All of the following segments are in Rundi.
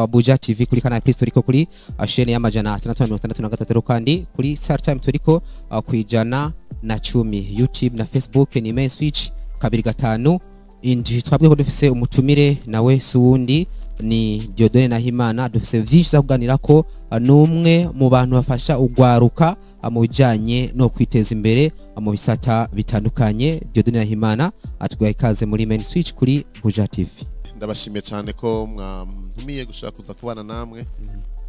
Buja TV, kuri Canal Plus turiko kuri chaîne ya 663, kandi kuri Star Time turiko ku 110. YouTube na Facebook ni Main Switch 257. Twabwiye ko dufise umutumire, nawe si uwundi ni Dieudonné Nahimana. Dufise vyinshi za kuganira ko n'umwe mu bantu bafasha ugwaruka mu bijanye no kwiteza imbere mu bisata bitandukanye. Dieudonné Nahimana, atwaye ikaze muri Main Switch kuri Buja TV. Ndabashimiye cyane ko mwantumiye gushaka kuza kubana namwe,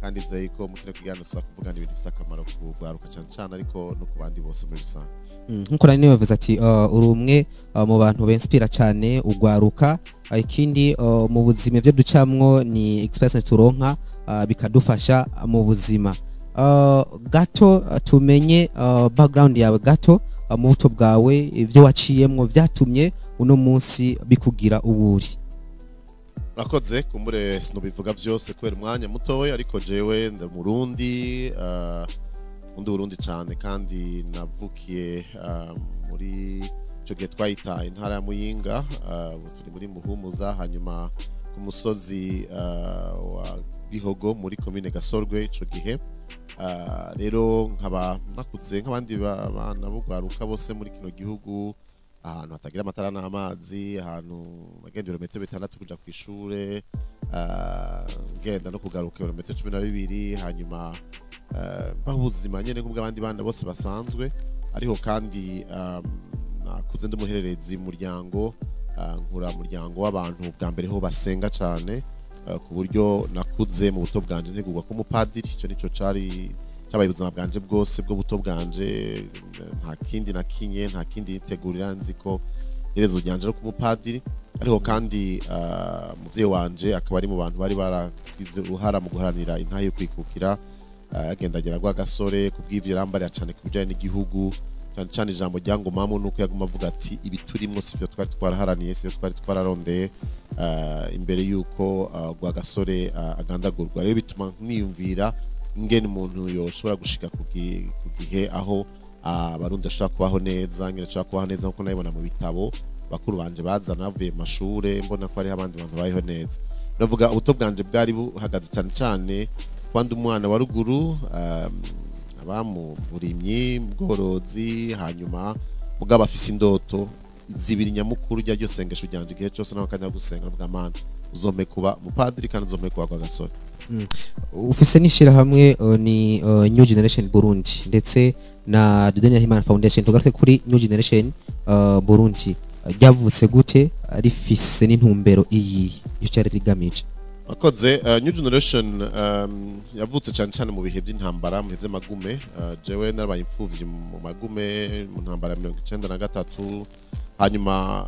kandi nzeye ko mu kino kiganiro tuza kuvugana ibintu bifite akamaro ku rwaruka cyane cyane, ariko no ku bandi bose muri rusange. Nkuko nari nibavuze ati uri umwe mu bantu benspira cyane ugwaruka. Ikindi mu buzima ivyo ducamwo ni experience turonka bikadufasha mu buzima. Gato tumenye background yawe gato, mu buto bwawe, ivyo waciyemwo vyatumye uno munsi bikugira uburi. Urakoze. Kumbure sinobivuga byose kubera umwanya mutoya, ariko jewe ndi Murundi, undi Burundi cyane, kandi navukiye muri ico gihe twayita intara ya Muyinga, ubu turi muri Muhumuza, hanyuma ku musozi wa Bihogo muri komine Gasorwe ico gihe. Rero nkaba nakuze nk'abandi bana b'ugwaruka bose muri kino gihugu, ahantu hatagira amatara n'amazi, ahantu nagenda ibirometero 6 kuja ku ishure, ngenda no kugaruka ibirometero 12. Hanyuma mbaho ubuzima nyene nk'ubw'abandi bana bose basanzwe. Ariko kandi nakuze ndi umuhererezi mu muryango, nkura mu muryango w'abantu bwa mbere ho basenga cane, ku buryo nakuze mu buto bwanje ntegurwa ko umupadiri. Ico nico cari cyabaye ubuzima bwanje bwose bwo buto bwanje. Nta kindi nakinye, nta kindi nitegurira, nzi ko iherezo ryanje ari kumupadiri. Ariko kandi umuvyeyi wanje akaba ari mu bantu bari baragize uruhara mu guharanira intahe yo kwikukira, yagendagera Rwagasore. Kubw'ivyo yarambarira cane ku bijanye n'igihugu cyane cyane. Ijambo ryangumamo nuko yaguma avuga ati: "Ibi turimwo sivyo twari twaraharaniye, sivyo twari twararondeye imbere yuko Rwagasore agandagurwa." Rero bituma niyumvira ingene umuntu yoshobora gushika ku gihe aho Abarundi bashobora kubaho neza, ingene bashobora kubaho neza nkuko nabibona mu bitabo bakuru banje bazana bavuye mu mashure, mbona ko hariho abandi bantu babayeho neza. Navuga ubuto bwanje bwari buhagaze cyane cyane kuba ndi umwana wa ruguru, aba mu burimyi, bworozi, hanyuma mugabo afise indoto zibiri nyamukuru. Rya ryo sengesho ryanje igihe cyose naho kanya gusenga, mvuga: "Mana, uzompe kuba umupadiri kandi uzompe kuba Rwagasore." Ufise n'ishirahamwe ni New Generation Burundi ndetse na Dieudonné Nahimana Foundation. Tugaruke kuri New Generation Burundi. Ryavutse gute, rifise n'intumbero iyi iyo cyari rigamije? Wakoze. New Generation yavutse cyane cyane mu bihe by'intambara, mu bihe by'amagume. Jewe narabaye imfuvyi mu magume, mu ntambara ya 93, hanyuma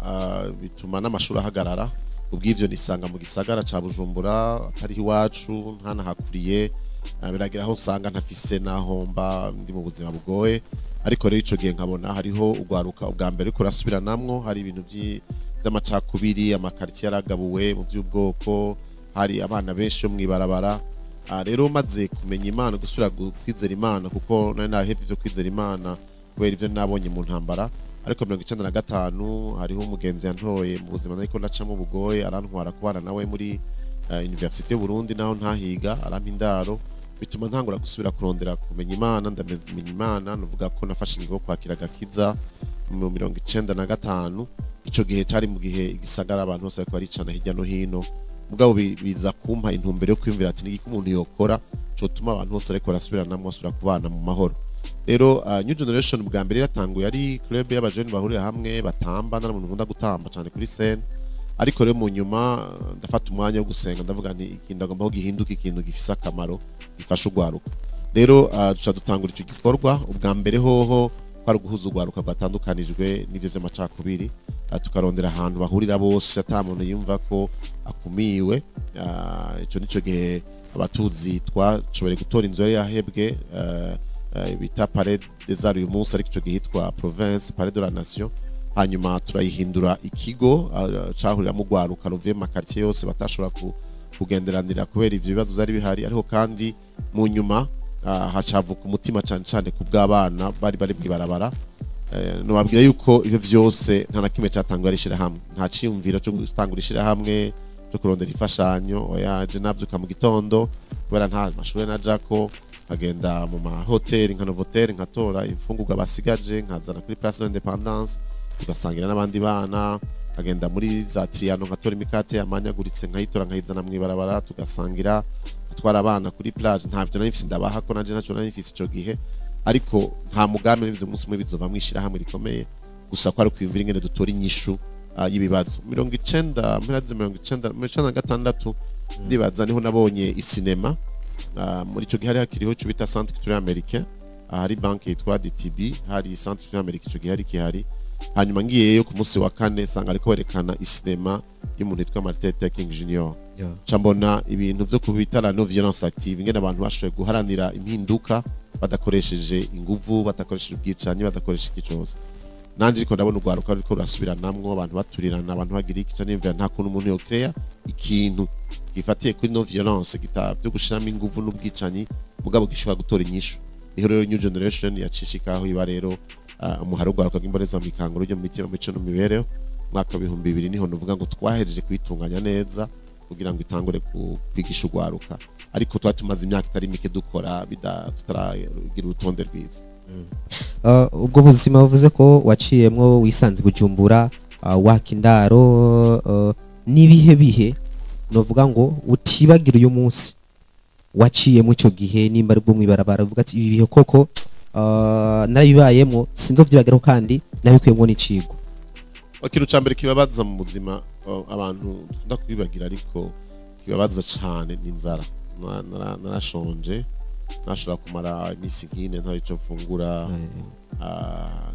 bituma n'amashuri ahagarara. Ubw'ivyo nisanga mu gisagara ca Bujumbura atari iwacu, ntanahakuriye. Biragira aho usanga ntafise naho mba, ndi mu buzima bugoye. Ariko rero ico gihe nkabona hariho ugwaruka ubwa mbere ariko urasubiranamwo, hari ibintu vy'amacakubiri, amakaritiye yaragabuwe mu by'ubwoko, hari abana benshi bo mw'ibarabara. Rero maze kumenya Imana, gusubira kwizera Imana, kuko nari narahevye ivyo kwizera Imana kubera ivyo nabonye mu ntambara. Ariko 95 hariho umugenzi yantoye mu buzima nariko ndacamo bugoye, arantwara kubana nawe muri Université y'u Burundi naho ntahiga, arampa indaro, bituma ntangura gusubira kurondera kumenya Imana. Ndamenya Imana, nuvuga ko nafashe ingingo yo kwakira agakiza mu 95. Ico gihe cari mu gihe igisagara abantu bose bariko baricana hirya no hino, mugabo biza kumpa intumbero yo kwiyumvira ati: "Nigiki umuntu yokora cotuma abantu bose ariko barasubiranamwo basubira kubana mu mahoro?" Rero New Generation bwa mbere yaratanguye ari club y'abajene bahurira hamwe batamba. Nari umuntu nkunda gutamba cyane kuri scène. Ariko rero mu nyuma ndafata umwanya wo gusenga, ndavuga nti: "Ikintu ndagomba ko gihinduka ikintu gifise akamaro, gifasha ugwaruka." Rero duca dutangura ico gikorwa. Ubwa mbere hoho kwari uguhuza ugwaruka rwatandukanijwe n'ivyo vy'amacakubiri, tukarondera ahantu bahurira bose ata muntu yumva ko akumiwe. Ico nico gihe abatuzi twashoboye gutora inzu yari yahebwe, bita Palais des Arts uyu munsi, ariko ico gihe hitwa Province, Palais de la Nation. Hanyuma turayihindura ikigo cahuriramo ugwaruka ruvuye mu makartier yose batashobora kugenderanira kubera ivyo bibazo vyari bihari. Ariko kandi mu nyuma hacavuka umutima cane cane ku bw'abana bari bari mw'ibarabara. Nobabwira yuko ivyo vyose nta na kimwe catanguye ari ishirahamwe, nta ciyumviro co gutangura ishirahamwe. byo kurondera imfashanyo. Oya, je navyuka mu gitondo, kubera nta mashure najako, nkagenda mu mahoteli nka Novotel, nkatora imfungurwa basigaje, nkazana kuri Place de l'Indépendance, tugasangira n'abandi bana. Nkagenda muri za Triano, nkatora imikate yamanyaguritse, nkayitora, nkayizana mw'ibarabara, tugasangira. Atwara abana kuri plage, ntavyo nari mfise ndabaha, ko nanje ntaco nari mfise ico gihe. Ariko nta mugambi nari mfise umunsi umwe bizova mwishirahamwe rikomeye, gusa ko ari kwiyumvira ingene dutora inyishu y'ibibazo. 90, mpera za 90, 96 ndibaza, niho nabonye isinema. Muri ico gihe hari hakiriho ico bita Centre Culturel Américain, ahari banki yitwa DTB, hari Centre Culturel Américain ico gihe hari kihari. Hanyuma ngiyeyo ku munsi wa kane, sanga ariko berekana isinema y'umuntu yitwa Martin Luther King Jr. Ca mbona ibintu vyo kubita la non violence active, ingene abantu bashoboye guharanira impinduka badakoresheje inguvu, badakoresheje ubwicanyi, badakoresheje iki cyose. Nanje ariko ndabona urwaruka ruriko rurasubiranamwo, abantu baturirana, abantu bagira iki, ca niyumvira nta kuntu umuntu yocréa ikintu gifatiye kuri non violence, gita byo gushiramo inguvu n'ubwicanyi, mugabo gishobora gutora inyishu. Niho rero New Generation yacishikaho iba rero umuhari w'urwaruka rw'imboneza mu ikanguro ryo mu mitima, mico no mu mibereho. Mwaka wa 2000 niho nuvuga ngo twahereje kuyitunganya neza kugira ngo itangure kwigisha urwaruka, ariko twari tumaze imyaka itari mike dukora tutaragira urutonde rwiza. Ubwo buzima buvuze ko waciyemwo, wisanze i Bujumbura, waka indaro, n'ibihe bihe novuga ngo utibagira uyu munsi waciyemo ico gihe, nimba ari bwo mwibarabara, uvuga ati ibi bihe koko narabibayemwo, sinzovyibagiraho kandi nabikuyemwo n'icigwa? Ikintu ca mbere kibabaza mu buzima, abantu dukunda kwibagira ariko kibabaza cane, ni inzara. Narashonje, nashobora kumara iminsi nk'ine ntari ico mfungura.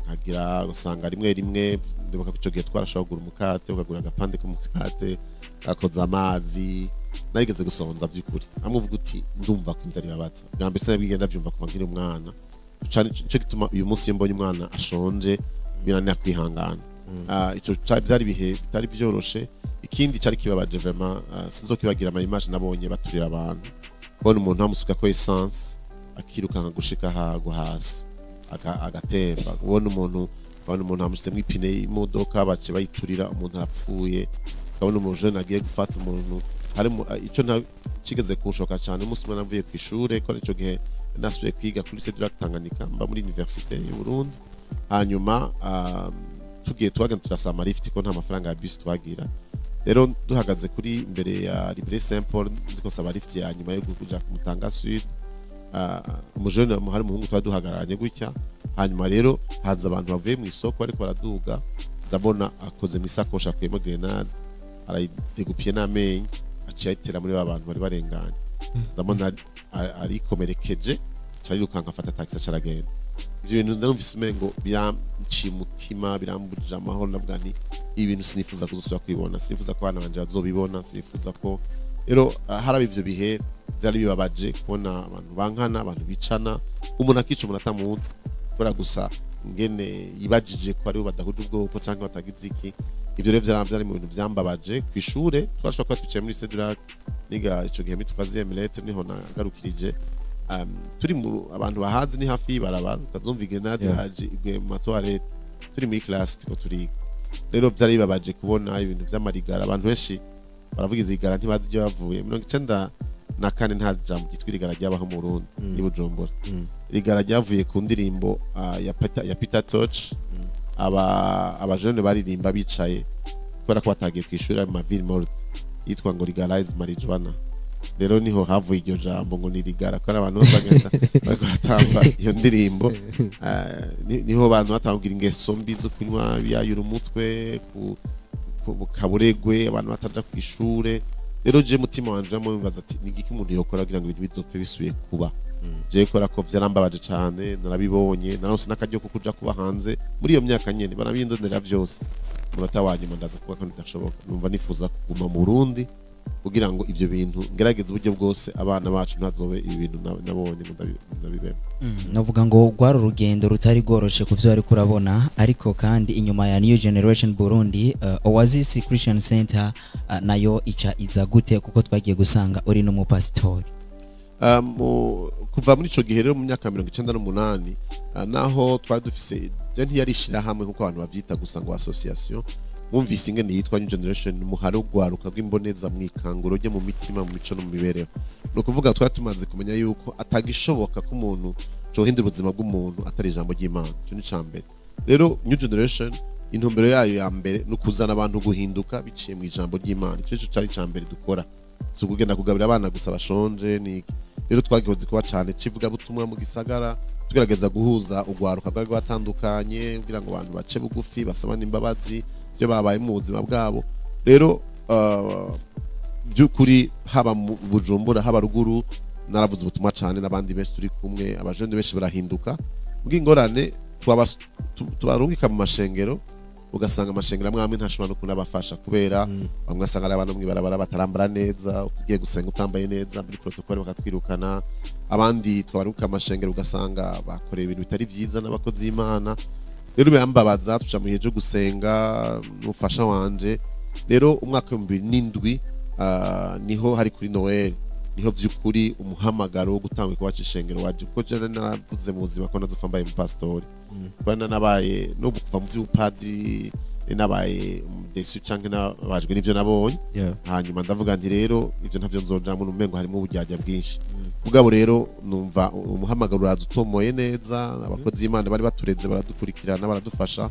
Nkagira usanga rimwe rimwe, ndibuka ko ico gihe twarashobora kugura umukate, ukagura agapande k'umukate gakoza amazi. Narigeze gusonza by'ukuri, amwe uvuga uti ndumva ko inzara ibabaza. Bwa mbere sinabwiye, ndavyumva kuva nkiri umwana cane. Nico gituma uyu munsi iyo mbonye umwana ashonje birananira kwihangana. Ico byari ibihe bitari byoroshe. Ikindi cari kibabaje vraiment, sinzokibagira ama image nabonye baturira abantu, kubona umuntu bamusuka ko essence akirukanka gushika hagwa hasi agatemba, kubona umuntu bamushyizemo ipine y'imodoka, bace bayiturira, umuntu arapfuye, ukabona umuntu jeune agiye gufata umuntu hari ico nta kigeze kunshoka cyane. Umunsi umwe navuye ku ishure, ko ico gihe nasubiye kwiga kuri Lycée du Lac Tanganyika, mba muri Université y'u Burundi. Hanyuma tugiye twagenda turasaba amalift, ko nta mafaranga ya bus twagira. Rero duhagaze kuri imbere ya Librairie Saint Paul, ndiko saba lift ya nyuma yo kuja ku Mutanga Sud, umujene hari umuhungu twari duhagararanye gutya. Hanyuma rero haza abantu bavuye mu isoko ariko baraduga, ndabona akoze mu isakoshi, akuyemo grenade, arayidegupiye n'amenyo, aciye ayitera muri ba bantu bari barenganye. Ndabona arikomerekeje, aca arirukanka, afata taxi, aca aragenda. Ivyo bintu ndarumvise umengo biranciye umutima, birambujije amahoro. Ndavuga nti ibi bintu sinifuza kuzosubira kubibona, sinifuza ko abana banje bazobibona, sinifuza ko rero haraba ivyo bihe byari bibabaje kubona abantu bankana, abantu bicana, umuntu akica umuntu atamuzi, kubera gusa ngene yibajije ko aribo badahuje ubwoko canke batagize iki. Ivyo rero vyari mu bintu vyambabaje. Ku ishure twashobora kuba twicaye muri Cedric, niga ico gihe muri troisième lettre, niho nagarukirije. Turi mu abantu bahazi ni hafi y'ibarabara, ukazumva grenade yaje iguye mu matoilette, turi muri classe turiko turiga. Rero vyari bibabaje kubona ibintu vy'amarigara. Abantu benshi baravuga izigara, ntibazi ibyo bavuye. 94 nta jambo ryitwa irigara ryabaho mu Burundi, i Bujumbura. Irigara ryavuye ku ndirimbo ya Peter Tosh. Aba abajene baririmba bicaye kubera ko batagiye kwishura mu ma ville morte, yitwa ngo "Legalize marijuana". Rero niho havuye iryo jambo ngo ni rigara, kubera abantu bose bagenda bariko baratamba iyo ndirimbo. Niho abantu batangira ingeso mbi zo kunywa biyayura umutwe ku kaburegwe, abantu bataja ku ishure. Rero je mutima wanje wamwe ati ni igiki umuntu yokora kugira ngo ibintu bizopfe bisubiye kuba? Je kubera ko vyarambabaje cane, narabibonye, naronse n'akaryo ko kuja kuba hanze muri iyo myaka nyene, barabindondera vyose. Umunota wa nyuma ndaza kuvuga ko bidashoboka, numva nifuza kuguma mu Burundi kugira ngo ivyo bintu ngerageze uburyo bwose abana bacu ntazobe ibi bintu nabonye ngo ndabibemo. Navuga ngo rwari urugendo rutari rworoshe ku byo ariko urabona, ariko kandi inyuma ya New Generation Burundi, Oasis Christian Center nayo ica iza gute, kuko twagiye gusanga uri n'umupasitori? Kuva muri ico gihe rero, mu myaka 98, naho twari dufise je ntiyari ishirahamwe nkuko abantu bavyita gusa ngo association. Mwumvise ingene yitwa New Generation, umuhari ugwaruka rw'imboneza mwikanguro ryo mu mitima, mu mico no mu mibereho. Ni ukuvuga twari tumaze kumenya yuko atagishoboka ko umuntu cohindura ubuzima bw'umuntu atari ijambo ry'Imana. Ico ni icambere. Rero New Generation, intumbero yayo ya mbere ni ukuzana abantu guhinduka biciye mu ijambo ry'Imana. Ico nico cari icambere dukora, si ukugenda kugabira abana gusa bashonje. Niki rero twagihoze kuba cane civugabutumwa mu gisagara, tugerageza guhuza ugwaruka rwari rwatandukanye kugira ngo abantu bace bugufi, basabane imbabazi ibyo babaye mu buzima bwabo. Rero by'ukuri haba mu Bujumbura, haba ruguru, naravuze ubutumwa cane n'abandi benshi turi kumwe, abajene benshi barahinduka. Bw'ingorane tubarungika mu mashengero, ugasanga amashengero amwe amwe ntashobora no kunabafasha, kubera bamwe asanga ari abantu mw'ibarabara batarambara neza, ugiye gusenga utambaye neza muri protocole bakatwirukana. Abandi twabaruka amashengero ugasanga bakoreye ibintu bitari byiza n'abakozi b'Imana. Rero birambabaza, tuca mu gihe cyo gusenga n'umufasha wanje. Rero umwaka wa 2007, niho hari kuri Noel, niho vy'ukuri umuhamagaro wo gutanga igikorwa c'ishengero waje, kuko jewe naravuze mu buzima ko nazopfa mbaye umupasitori, kuba nanabaye no kuva mu vy'ubupadiri, nabaye umudesu canke nabajwe n'ivyo nabonye. Hanyuma ndavuga nti rero ivyo ntavyo nzojamwo, numengo harimo uburyarya bwinshi. Mugabo rero numva umuhamagaro uraza utomoye neza, abakozi b'Imana bari batureze baradukurikirana, baradufasha.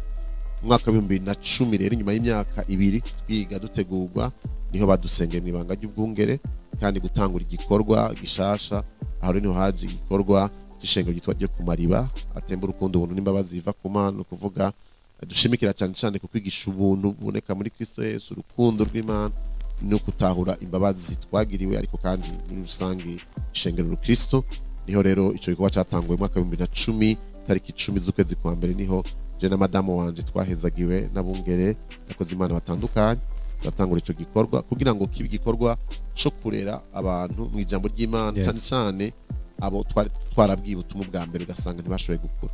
Umwaka wa 2010 rero, inyuma y'imyaka 2 twiga dutegurwa, niho badusengeye mu ibanga ry'ubwungere kandi gutangura igikorwa gishasha. Aho rero niho haje igikorwa c'ishengero ryitwa ryo ku mariba atemba urukundo, ubuntu n'imbabazi biva ku Mana. Ni ukuvuga dushimikira cyane cyane ku kwigisha ubuntu buboneka muri Kristo Yesu, urukundo rw'Imana no gutahura imbabazi twagiriwe, ariko kandi muri rusange ishengero rukristo. Niho rero ico gikorwa catanguye mu mwaka wa 2010, tariki 10 z'ukwezi kwa mbere, niho je na madamu wanje twahezagiwe n'abungere abakozi Imana batandukanye, turatangura ico gikorwa kugira ngo kibe igikorwa co kurera abantu mu ijambo ry'Imana, cyane cyane abo twari twarabwiye ubutumwa bwa mbere ugasanga ntibashoboye gukura.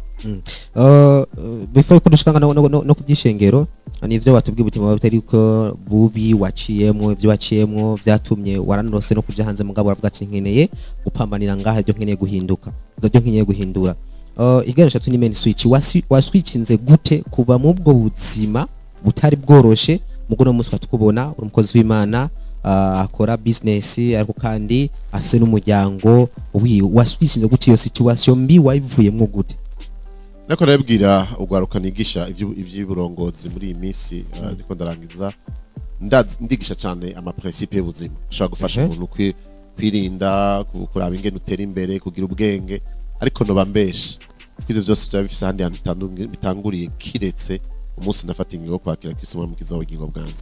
Before ko dushika no kubyishengero, nivyo watubwiye ubutumwa butari ko bubi waciyemwo, ibyo waciyemwo byatumye waranose no kuja hanze, mugabo uravuga ati nkeneye gupambanira ngaha, ibyo nkeneye guhinduka, ibyo nkeneye guhindura. Ikiganiro cyacu ni Main Switch. Waswitchinze gute kuva mu bwo buzima butari bworoshe, mugo no munsi tukubona uri umukozi w'Imana, akora business, ariko kandi afise n'umuryango wiwe? Waswitchinze gute iyo situation mbi, wayivuyemwo gute? Nako nabwira ugwaruka nigisha ivy'uburongozi muri iyi minsi, ndiko ndarangiza, ndigisha cyane ama principe y'ubuzima ashobora gufasha umuntu kwirinda, kuraba ingene utera imbere, kugira ubwenge. Ariko noba mbeshe ko ivyo byose byaba bifise ahandi hantu bitanguriye, kiretse umunsi nafata ingingo yo kwakira Kristo umukiza w'ubugingo bwanje.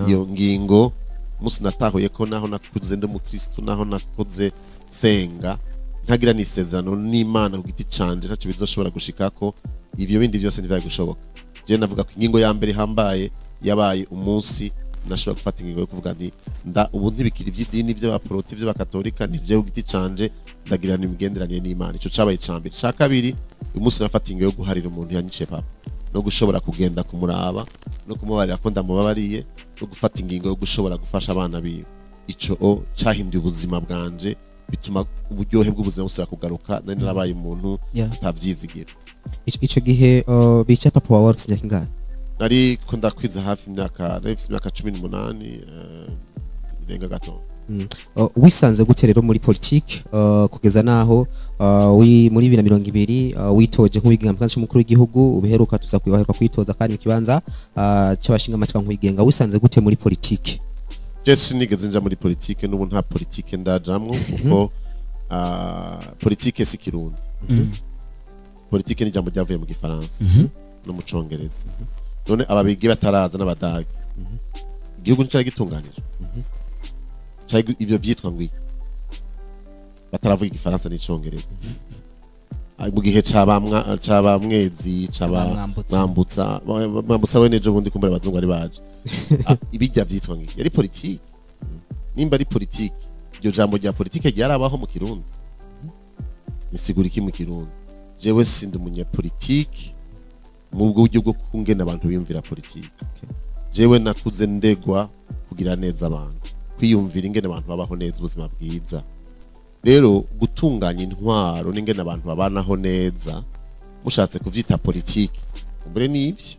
Iyo ngingo, umunsi natahuye ko naho nakuze ndi umukristo, naho nakuze senga, ntagira n'isezerano n'Imana ku giti canje, ntacyo bizoshobora gushikako. Ivyo bindi byose ntivyari gushoboka. Je navuga ko ingingo ya mbere ihambaye yabaye umunsi nashobora gufata ingingo yo kuvuga nti nda ubu ntibikiri iby'idini by'abaporoti, by'abakatolika, ni jewe ku giti canje ndagirana imigenderanire n'Imana. Ico cabaye ica mbere. Ica kabiri, uyu munsi nafata ingingo yo guharira umuntu yanyiciye papa, no gushobora kugenda kumuraba no kumubarira ko ndamubabariye, no gufata ingingo yo gushobora gufasha abana biwe. Ico o cahinduye ubuzima bwanje, bituma uburyohe bw'ubuzima busubira kugaruka. Nari narabaye umuntu atavyizigira. Ico gihe bica papa wawe wari ufise imyaka ingahe? Nari ko ndakwiza hafi imyaka, nari mfise imyaka 18 irenga gato. Wisanze gute rero muri politike, kugeza naho muri 2020 witoje nk'uwigenga mu kibanza c'umukuru w'igihugu, ubiheruka tuza kwibaheruka kwitoza kandi mu kibanza c'abashinga amateka nk'uwigenga? Wisanze gute muri politike? Je sinigeze nja muri politike, n'ubu nta politike ndajamwo, kuko politike si Kirundi. Politike ni ijambo ryavuye mu Gifaransa no mu Congereza. None ababigi bataraza n'Abadage, igihugu nticari gitunganijwe? Cari ivyo vyitwa ngo iki bataravuga Igifaransa n'Icongereza? Mu gihe ca Mwezi, ca ba Mwambutsa. Mwambutsa, Mwambutsa we nejo bundi kumbura abazungu ari baje. Ibijya vyitwa ngo iki? Yari politike. Nimba ari politike, iryo jambo rya politike ryarabaho mu Kirundi, nisigura iki mu Kirundi? Jewe sindi umunyapolitike mu buryo bwo kungena abantu biyumvira politike. Jewe nakuze ndegwa kugira neza abantu, kwiyumvira ingene abantu babaho neza, ubuzima bwiza. Rero gutunganya intwaro n'ingene abantu babanaho neza, mushatse kuvyita politike, kumbure nivyo.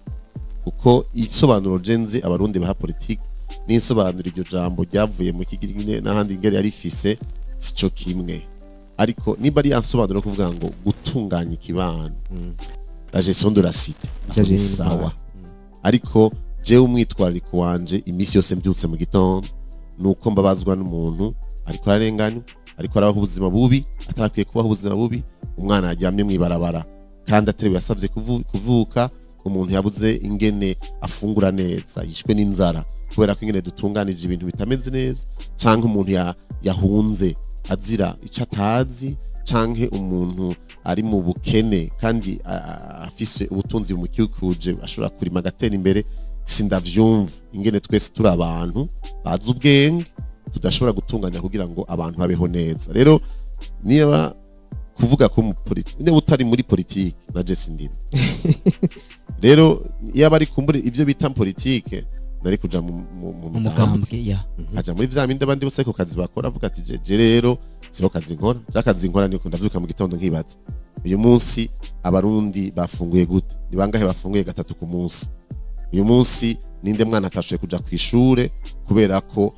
Kuko isobanuro jenzi abarundi baha politiki n'insobanuro iryo jambo ryavuye mu kigiriki n'ahandi ingere yari ifise sico kimwe. Ariko niba ari ansobanuro kuvuga ngo gutunganya ikibano, la gestion de la cité, Bijanye sawa. n'intwaro. Ariko jewe umwitwarariko wanje iminsi yose mbyutse mu gitondo nuko mbabazwa n'umuntu ariko ararenganywa, ariko arabaho ubuzima bubi atarakwiye kubaho ubuzima bubi, umwana yaryamye mw'ibarabara kandi atari we yasabye kuvuka, umuntu yabuze ingene afungura neza, yishwe n'inzara kubera ko ingene dutunganije ibintu bitameze neza, canke umuntu yahunze azira ico atazi, canke umuntu ari mu bukene kandi afise ubutunzi bumukikuje ashobora kurima agatera imbere. Sindavyumva ingene twese turi abantu bazi ubwenge tudashobora gutunganya kugira ngo abantu babeho neza. Rero niba kuvuga ko niba utari muri politiki na je sindimo. Rero yaba ari kumbure ivyo bita politike nari kuja mu mugambwe. Umugambwe ya aja muri vya bindi abandi bose ko kazi bakora, avuga ati je rero siko kazi nkora, ja kazi nkora niko ndavyuka mu gitondo nkibaza uyu munsi abarundi bafunguye gute, ni bangahe bafunguye gatatu ku munsi, uyu munsi ninde mwana atashoboye kuja kwishure kubera ko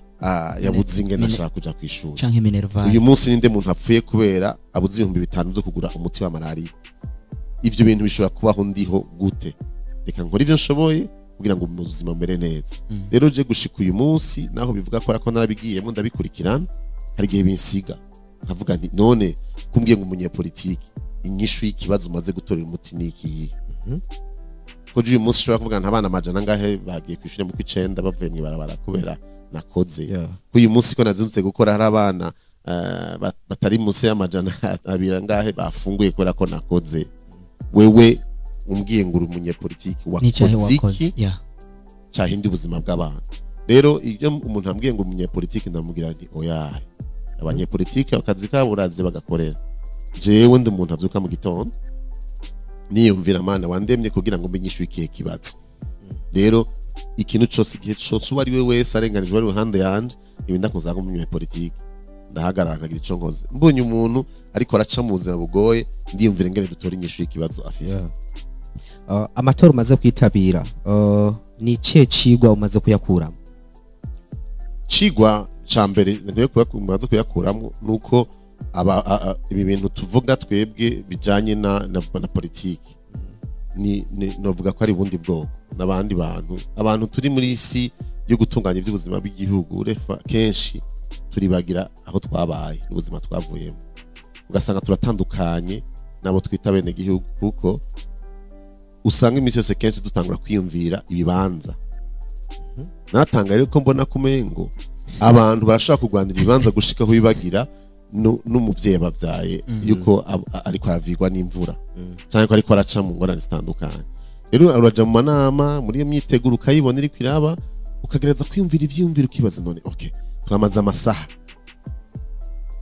yabuze ingene ashaka kuja kwishure, canke minerval, uyu munsi ninde muntu apfuye kubera abuze 5000 byo kugura umuti wa malaria. Ivyo bintu bishobora kubaho ndiho gute? Reka nkora ivyo nshoboye kugira ngo ubuzima bumere neza. Rero je gushika uyu munsi naho bivuga ko arako narabigiyemo ndabikurikirana, hari igihe binsiga nkavuga nti none kumbwiye ngo umunyepolitiki inyishu y'ikibazo umaze gutorera umuti ni ikihe? Ko uyu munsi ushobora kuvuga nta bana amajana angahe bagiye kw'ishure mu kw'icenda bavuye mw'ibarabara kubera nakoze. Ko uyu munsi ko nazindutse gukora hari abana batari munsi y'amajana abiri angahe bafunguye kubera ko nakoze. Wewe umbwiye ngo uri umunyepolitiki wakoze iki cyahinda ubuzima bw'abantu? Rero iyo umuntu ambwiye ngo umunyepolitiki ndamubwira nti oya, abanyepolitiki akazi kabo urazi bagakorera. Jewe ndi umuntu avyuka mu gitondo niyumvira Mana wandemye kugira ngo mbe ikihe kibazo. Rero ikintu cose igihe cose uwo ari we wese arenganijwe ari iruhande yanje, ibi ndakunze kuba umunyepolitiki ndahagarara nkagira ico nkoze. Mbonye umuntu ariko araca mu buzima bugoye ndiyumvira ingene dutora inyishu y'ikibazo afise. Amatora umaze kwitabira, ni ikihe cigwa umaze kuyakuramo? Cigwa ca mbere ntiwe umaze kuyakuramo nuko ibi bintu tuvuga twebwe bijanye na politiki ni novuga ko ari bundi bwoko n'abandi bantu. Abantu turi muri isi yo gutunganya iby'ubuzima bw'igihugu refa kenshi turibagira aho twabaye n'ubuzima twavuyemo, ugasanga turatandukanye nabo twita bene gihugu, kuko usanga iminsi yose kenshi dutangura kwiyumvira ibibanza. Natanga rero ko mbona kumengo abantu barashaka kurwanira ibibanza gushika aho bibagira n'umuvyeyi abavyaye yuko ariko aravigwa n'imvura canke ko ariko araca mu ngorane zitandukanye. Rero uraja mu manama muri iyo myiteguro ukayibona iriko iraba, ukagereza kwiyumvira ivyiyumviro ukibaza none okay twamaze amasaha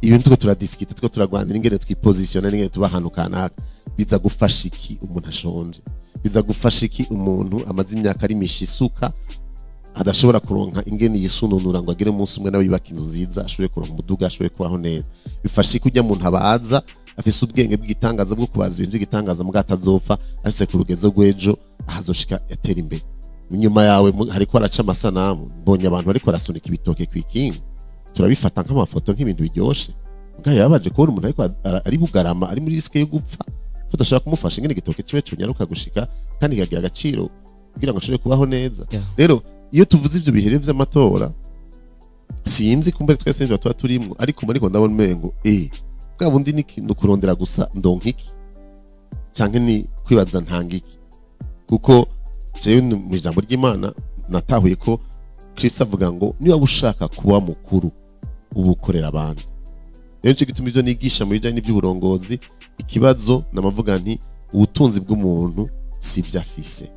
ibintu tuko turadiskita tuko turagwanira ingene twipositiona n'ingene tuba ahantu kanaka, biza gufasha iki umuntu ashonje? Biza gufasha iki umuntu amaze imyaka ari mishisuka adashobora kuronka ingene yisununura ngo agere umunsi umwe nawe yubaka inzu nziza, ashobore kuronka umuduga, ashobore kubaho neza? Bifasha iki ujya muntu abaza afise ubwenge bw'igitangaza bwo kubaza ibintu by'igitangaza muga atazopfa ashitse ku rugezo rw'ejo ahazoshika yatera imbere? Inyuma yawe hariko araca amasanamu, mbonye abantu bariko barasunika ibitoke kw'ikinga, turabifata nk'amafoto nk'ibintu biryoshe, muga yabaje kubona umuntu ariko ari bugarama ari muri riske yo gupfa, tudashobora kumufasha ingene igitoke ciwe cunyaruka gushika kandi kikagira agaciro kugira ngo ashobore kubaho neza. Rero iyo tuvuze ivyo bihere vy'amatora sinzi kumbere twese nje tuba turimwo, ariko muri ko ndabona umengo bwa bundi ni kurondera gusa ndonka iki canke ni kwibaza ntanga iki, kuko jewe mu ijambo ry'Imana natahuye ko Kristo avuga ngo niba ushaka kuba mukuru ubukorera abandi. Rero nico gituma ivyo nigisha mu bijanye n'ivy'uburongozi, ikibazo namavuga nti ubutunzi bw'umuntu si ivyo afise,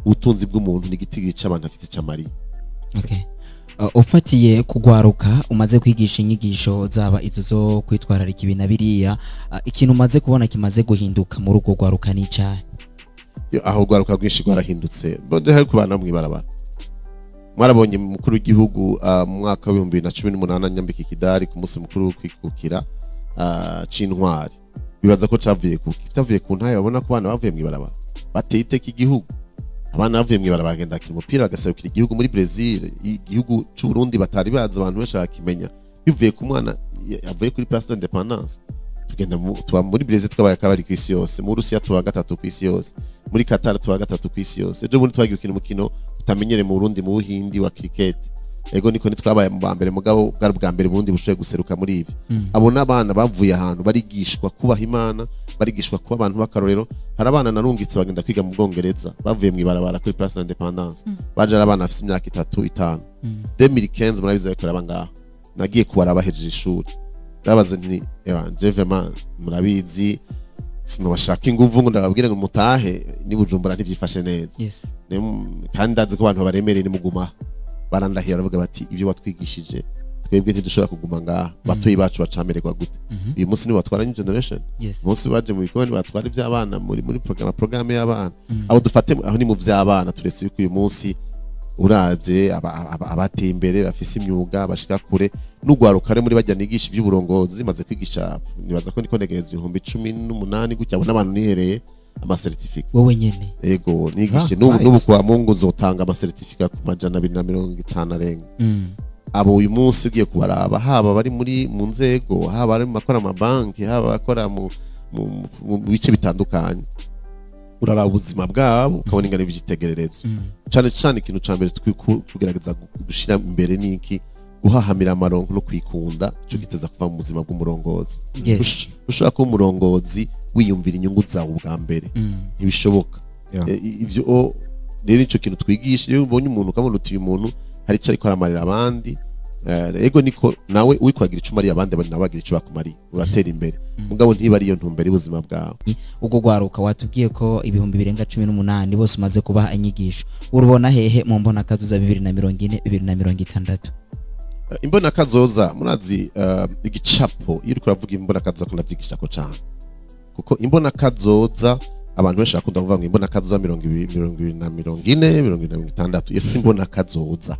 ubutunzi bw'umuntu ni igitigiri c'abantu afite c'amariye. Okay. Ufatiye kugwaruka umaze kwigisha inyigisho zaba izo zo kwitwararika ibi na biriya, ikintu umaze kubona kimaze guhinduka muri ugo gwaruka ni icahe? Aho gwaruka rwinshi rwarahindutse, mbonde hari kubana mw'ibarabara. Mwarabonye mukuru w'igihugu mu mwaka wa 2018 nyambika ikidari ku munsi mukuru wo kwikukira c'intwari, bibaza ko cavuye ku kitavuye ku ntaye, babona ko bana bavuye mw'ibarabara bateye iteka igihugu. Abana bavuye mw'ibarabara bagenda bakina umupira, bagaserukira igihugu muri Brazil, igihugu c'u Burundi batari bazi, abantu benshi bakimenya bivuye ku mwana avuye kuri Place d'Indépendance. Tugenda tuba muri Brazil, twabaye kabari ku isi yose, mu Rusiya tuba gatatu ku isi yose, muri Qatar tuba gatatu ku isi yose. Ejo bundi twagiye gukina umukino utamenyere mu Burundi, mu Buhindi, wa cricket. Ego niko ntitwabaye mu ba mbere, mugabo bwari ubwa mbere Burundi bushoboye guseruka muri ibi. Abo n'abana bavuye ahantu barigishwa kubaha Imana, barigishwa kuba abantu b'akarorero. Hari abana narungitse bagenda kwiga mu Bwongereza bavuye mu ibarabara kuri Place d'Indépendance, baje ari abana bafise imyaka 3, 5. 2015 murabizi bariko baraba ngaha, nagiye kubaraba bahejeje ishuri, ndabaza nti: "Eba je vraiment murabizi, sinobashaka inguvu ngo ndababwire ngo mutahe, ni Bujumbura ntivyifashe neza." Kandi ndazi ko abantu babaremereye, nimuguma. Barandahiye, baravuga bati: "Ibyo watwigishije twebwe ntidushobora kuguma ngaha, batoyi bacu bacamererwa gute?" Uyu munsi nibo batwara New Generation. Umunsi baje mu bikoni batwara iby'abana muri programme y'abana. Abo dufate aho ni mu by'abana, turetse yuko uyu munsi uravye abateye imbere bafise imyuga bashika kure n'ugwaruka muri bajya nigisha iby'uburongozi, maze kwigisha nibaza ko ndiko negereza 18,000 gutya. Abo n'abantu nihereye amacertificat. Wowe nyene? Ego, nigishe. N'ubu n'ubu kwa Mungu nzotanga amacertificat ku 250 arenga. Abo uyu munsi ugiye kubaraba, haba bari muri mu nzego, haba bari mu bakora amabanki, haba abakora mu bice bitandukanye, uraraba ubuzima bwabo ukabona ingano ibyitegererezo. Cane cane ikintu ca mbere kugerageza gushira imbere ni iki? Guhahamira amaronko no kwikunda, ico giteza kuva mu buzima bw'umurongozi. Ushobora kuba umurongozi wiyumvira inyungu zawe ubwa mbere, ntibishoboka. Ivyo rero ico kintu twigisha, iyo ubonye umuntu ukabona uti uyu muntu hari icyo ariko aramarira abandi, ego niko nawe uri kwagira icyo umariye abandi, abandi nabo bagira icyo bakumariye, uratera imbere. Mugabo ntiba ari iyo ntumbero y'ubuzima bwawe. Ubwo gwaruka watubwiye ko 18,000 bose umaze kubaha inyigisho, urubona hehe mu mbona kazoza 2040, 2060? Imbona kazoza, murazi, igicapo iyo uriko uravuga imbona kazoza ko ndavyigisha ko cane, kuko imbona kazoza abantu benshi bakunda kuvuga ngo imbona kazoza 20, 2040, 2060, iyo si imbona kazoza.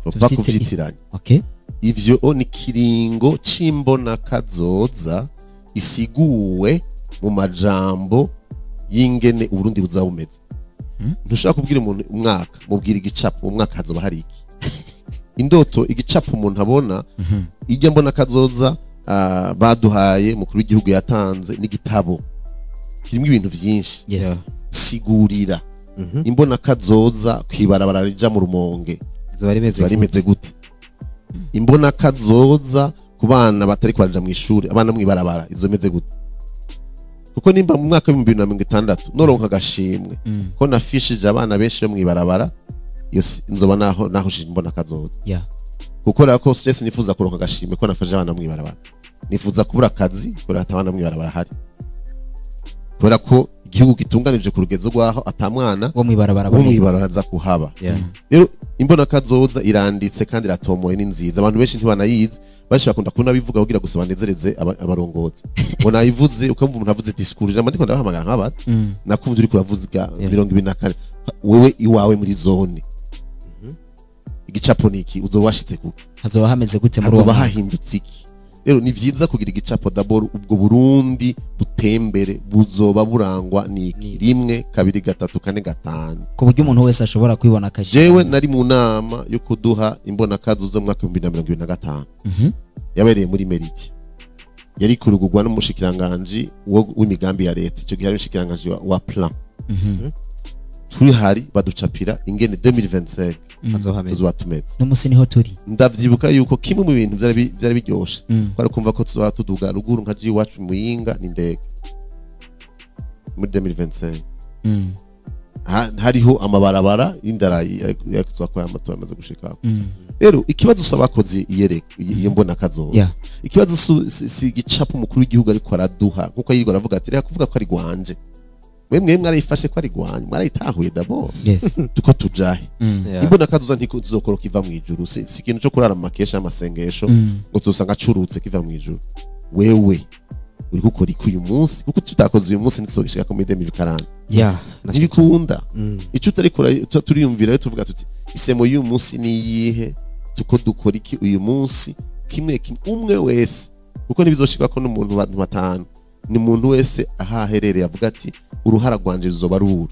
Bapfa kuvyitiranya. Ivyo ni kiringo c'imbona kazoza isiguwe mu majambo y'ingene Uburundi buzaba bumeze. Ntushobora kubwira umuntu umwaka, mubwira igicapo, mu mwaka hazoba hari iki. Indoto, igicapo umuntu abona, ijya mbona kazoza baduhaye, mukuru w'igihugu yatanze n'igitabo kirimo ibintu vyinshi. Sigurira imbona kazoza kwibarabara rija mu Rumonge Izoba rimeze ziba rimeze gute? Imbona kazoza ku bana batari kwaraja mu ishuri, abana mwibarabara, izo meze gute? Kuko nimba mu mwaka wa 2060 noronka agashimwe ko nafishije abana benshi bo mwibarabara, iyo nzoba naho imbona kazoza. Kuko rero ko stress, nifuza kuronka agashimwe ko nafashije abana mwibarabara, nifuza kubura akazi kubera ata abana mwibarabara hari, kubera ko igihugu gitunganije ku rugezo rwaho atamwana wo mwibarabara wo mwibarabara aza kuhaba. Rero imbona kazoza iranditse kandi iratomoye, ni nziza. Abantu benshi ntibanayizi, benshi bakunda kunabivuga kugira gusa banezereze abarongozi ngo nayivuze. Ukamva umuntu avuze discours ijambo, ndiko ndabahamagara nk'abati nakumva uriko uravuga 24, wewe iwawe muri zone igicapo niki? Uzoba washitse kuki? Hazoba hameze gute muri uwo Hazoba mwaka? hahindutse iki? Rero ni vyiza kugira igicapo d'abord. Ubwo Burundi butembere buzoba burangwa niki? 1, 2, 3, 4, 5. Ku buryo umuntu wese ashobora kwibona akashira. Jewe nari mu nama yo kuduha imbona kazoza mu mwaka wa 2025, yabereye muri Meriti, yari kurugurwa n'umushikiranganji w'imigambi ya leta, icyo gihe ari umushikiranganji wa plan. Turi hari baducapira ingene 2025 Hazoba hameze. tuzoba tumeze. N'umunsi niho turi. Ndavyibuka yuko kimwe mu bintu vyari biryoshe kwari kumva ko tuzoba tuduga ruguru nka ji iwacu mu Muyinga n'indege muri 2025. Hariho amabarabara y'indarayi ariko tuzoba amatora amaze gushika. Rero ikibazo usaba abakozi iyo mbona kazoza, ikibazo si igicapo umukuru w'igihugu ariko araduha, nkuko yirirwa aravuga ati reka kuvuga ko ari gwanje, mwe mwarayifashe ko ari gwanyu, mwarayitahuye d'abord. Tuko tujahe? Imbona kazoza ntizokoroka iva mu ijuru, si ikintu cyo kurara mu makesha y'amasengesho ngo tuzosanga curutse kiva mu ijuru. Wewe uri gukora iki uyu munsi? Kuko tutakoze uyu munsi ntituzogishika ko muri 2040. Ntibikunda. Icyo utari turiyumvira rero, tuvuga tuti isemo y'uyu munsi ni iyihe? Tuko dukora iki uyu munsi? Kimwe kimwe, umwe wese, kuko ntibizoshika ko n'umuntu bantu batanu, ni umuntu wese aho aherereye avuga ati uruhara rwanje ruzoba ruru.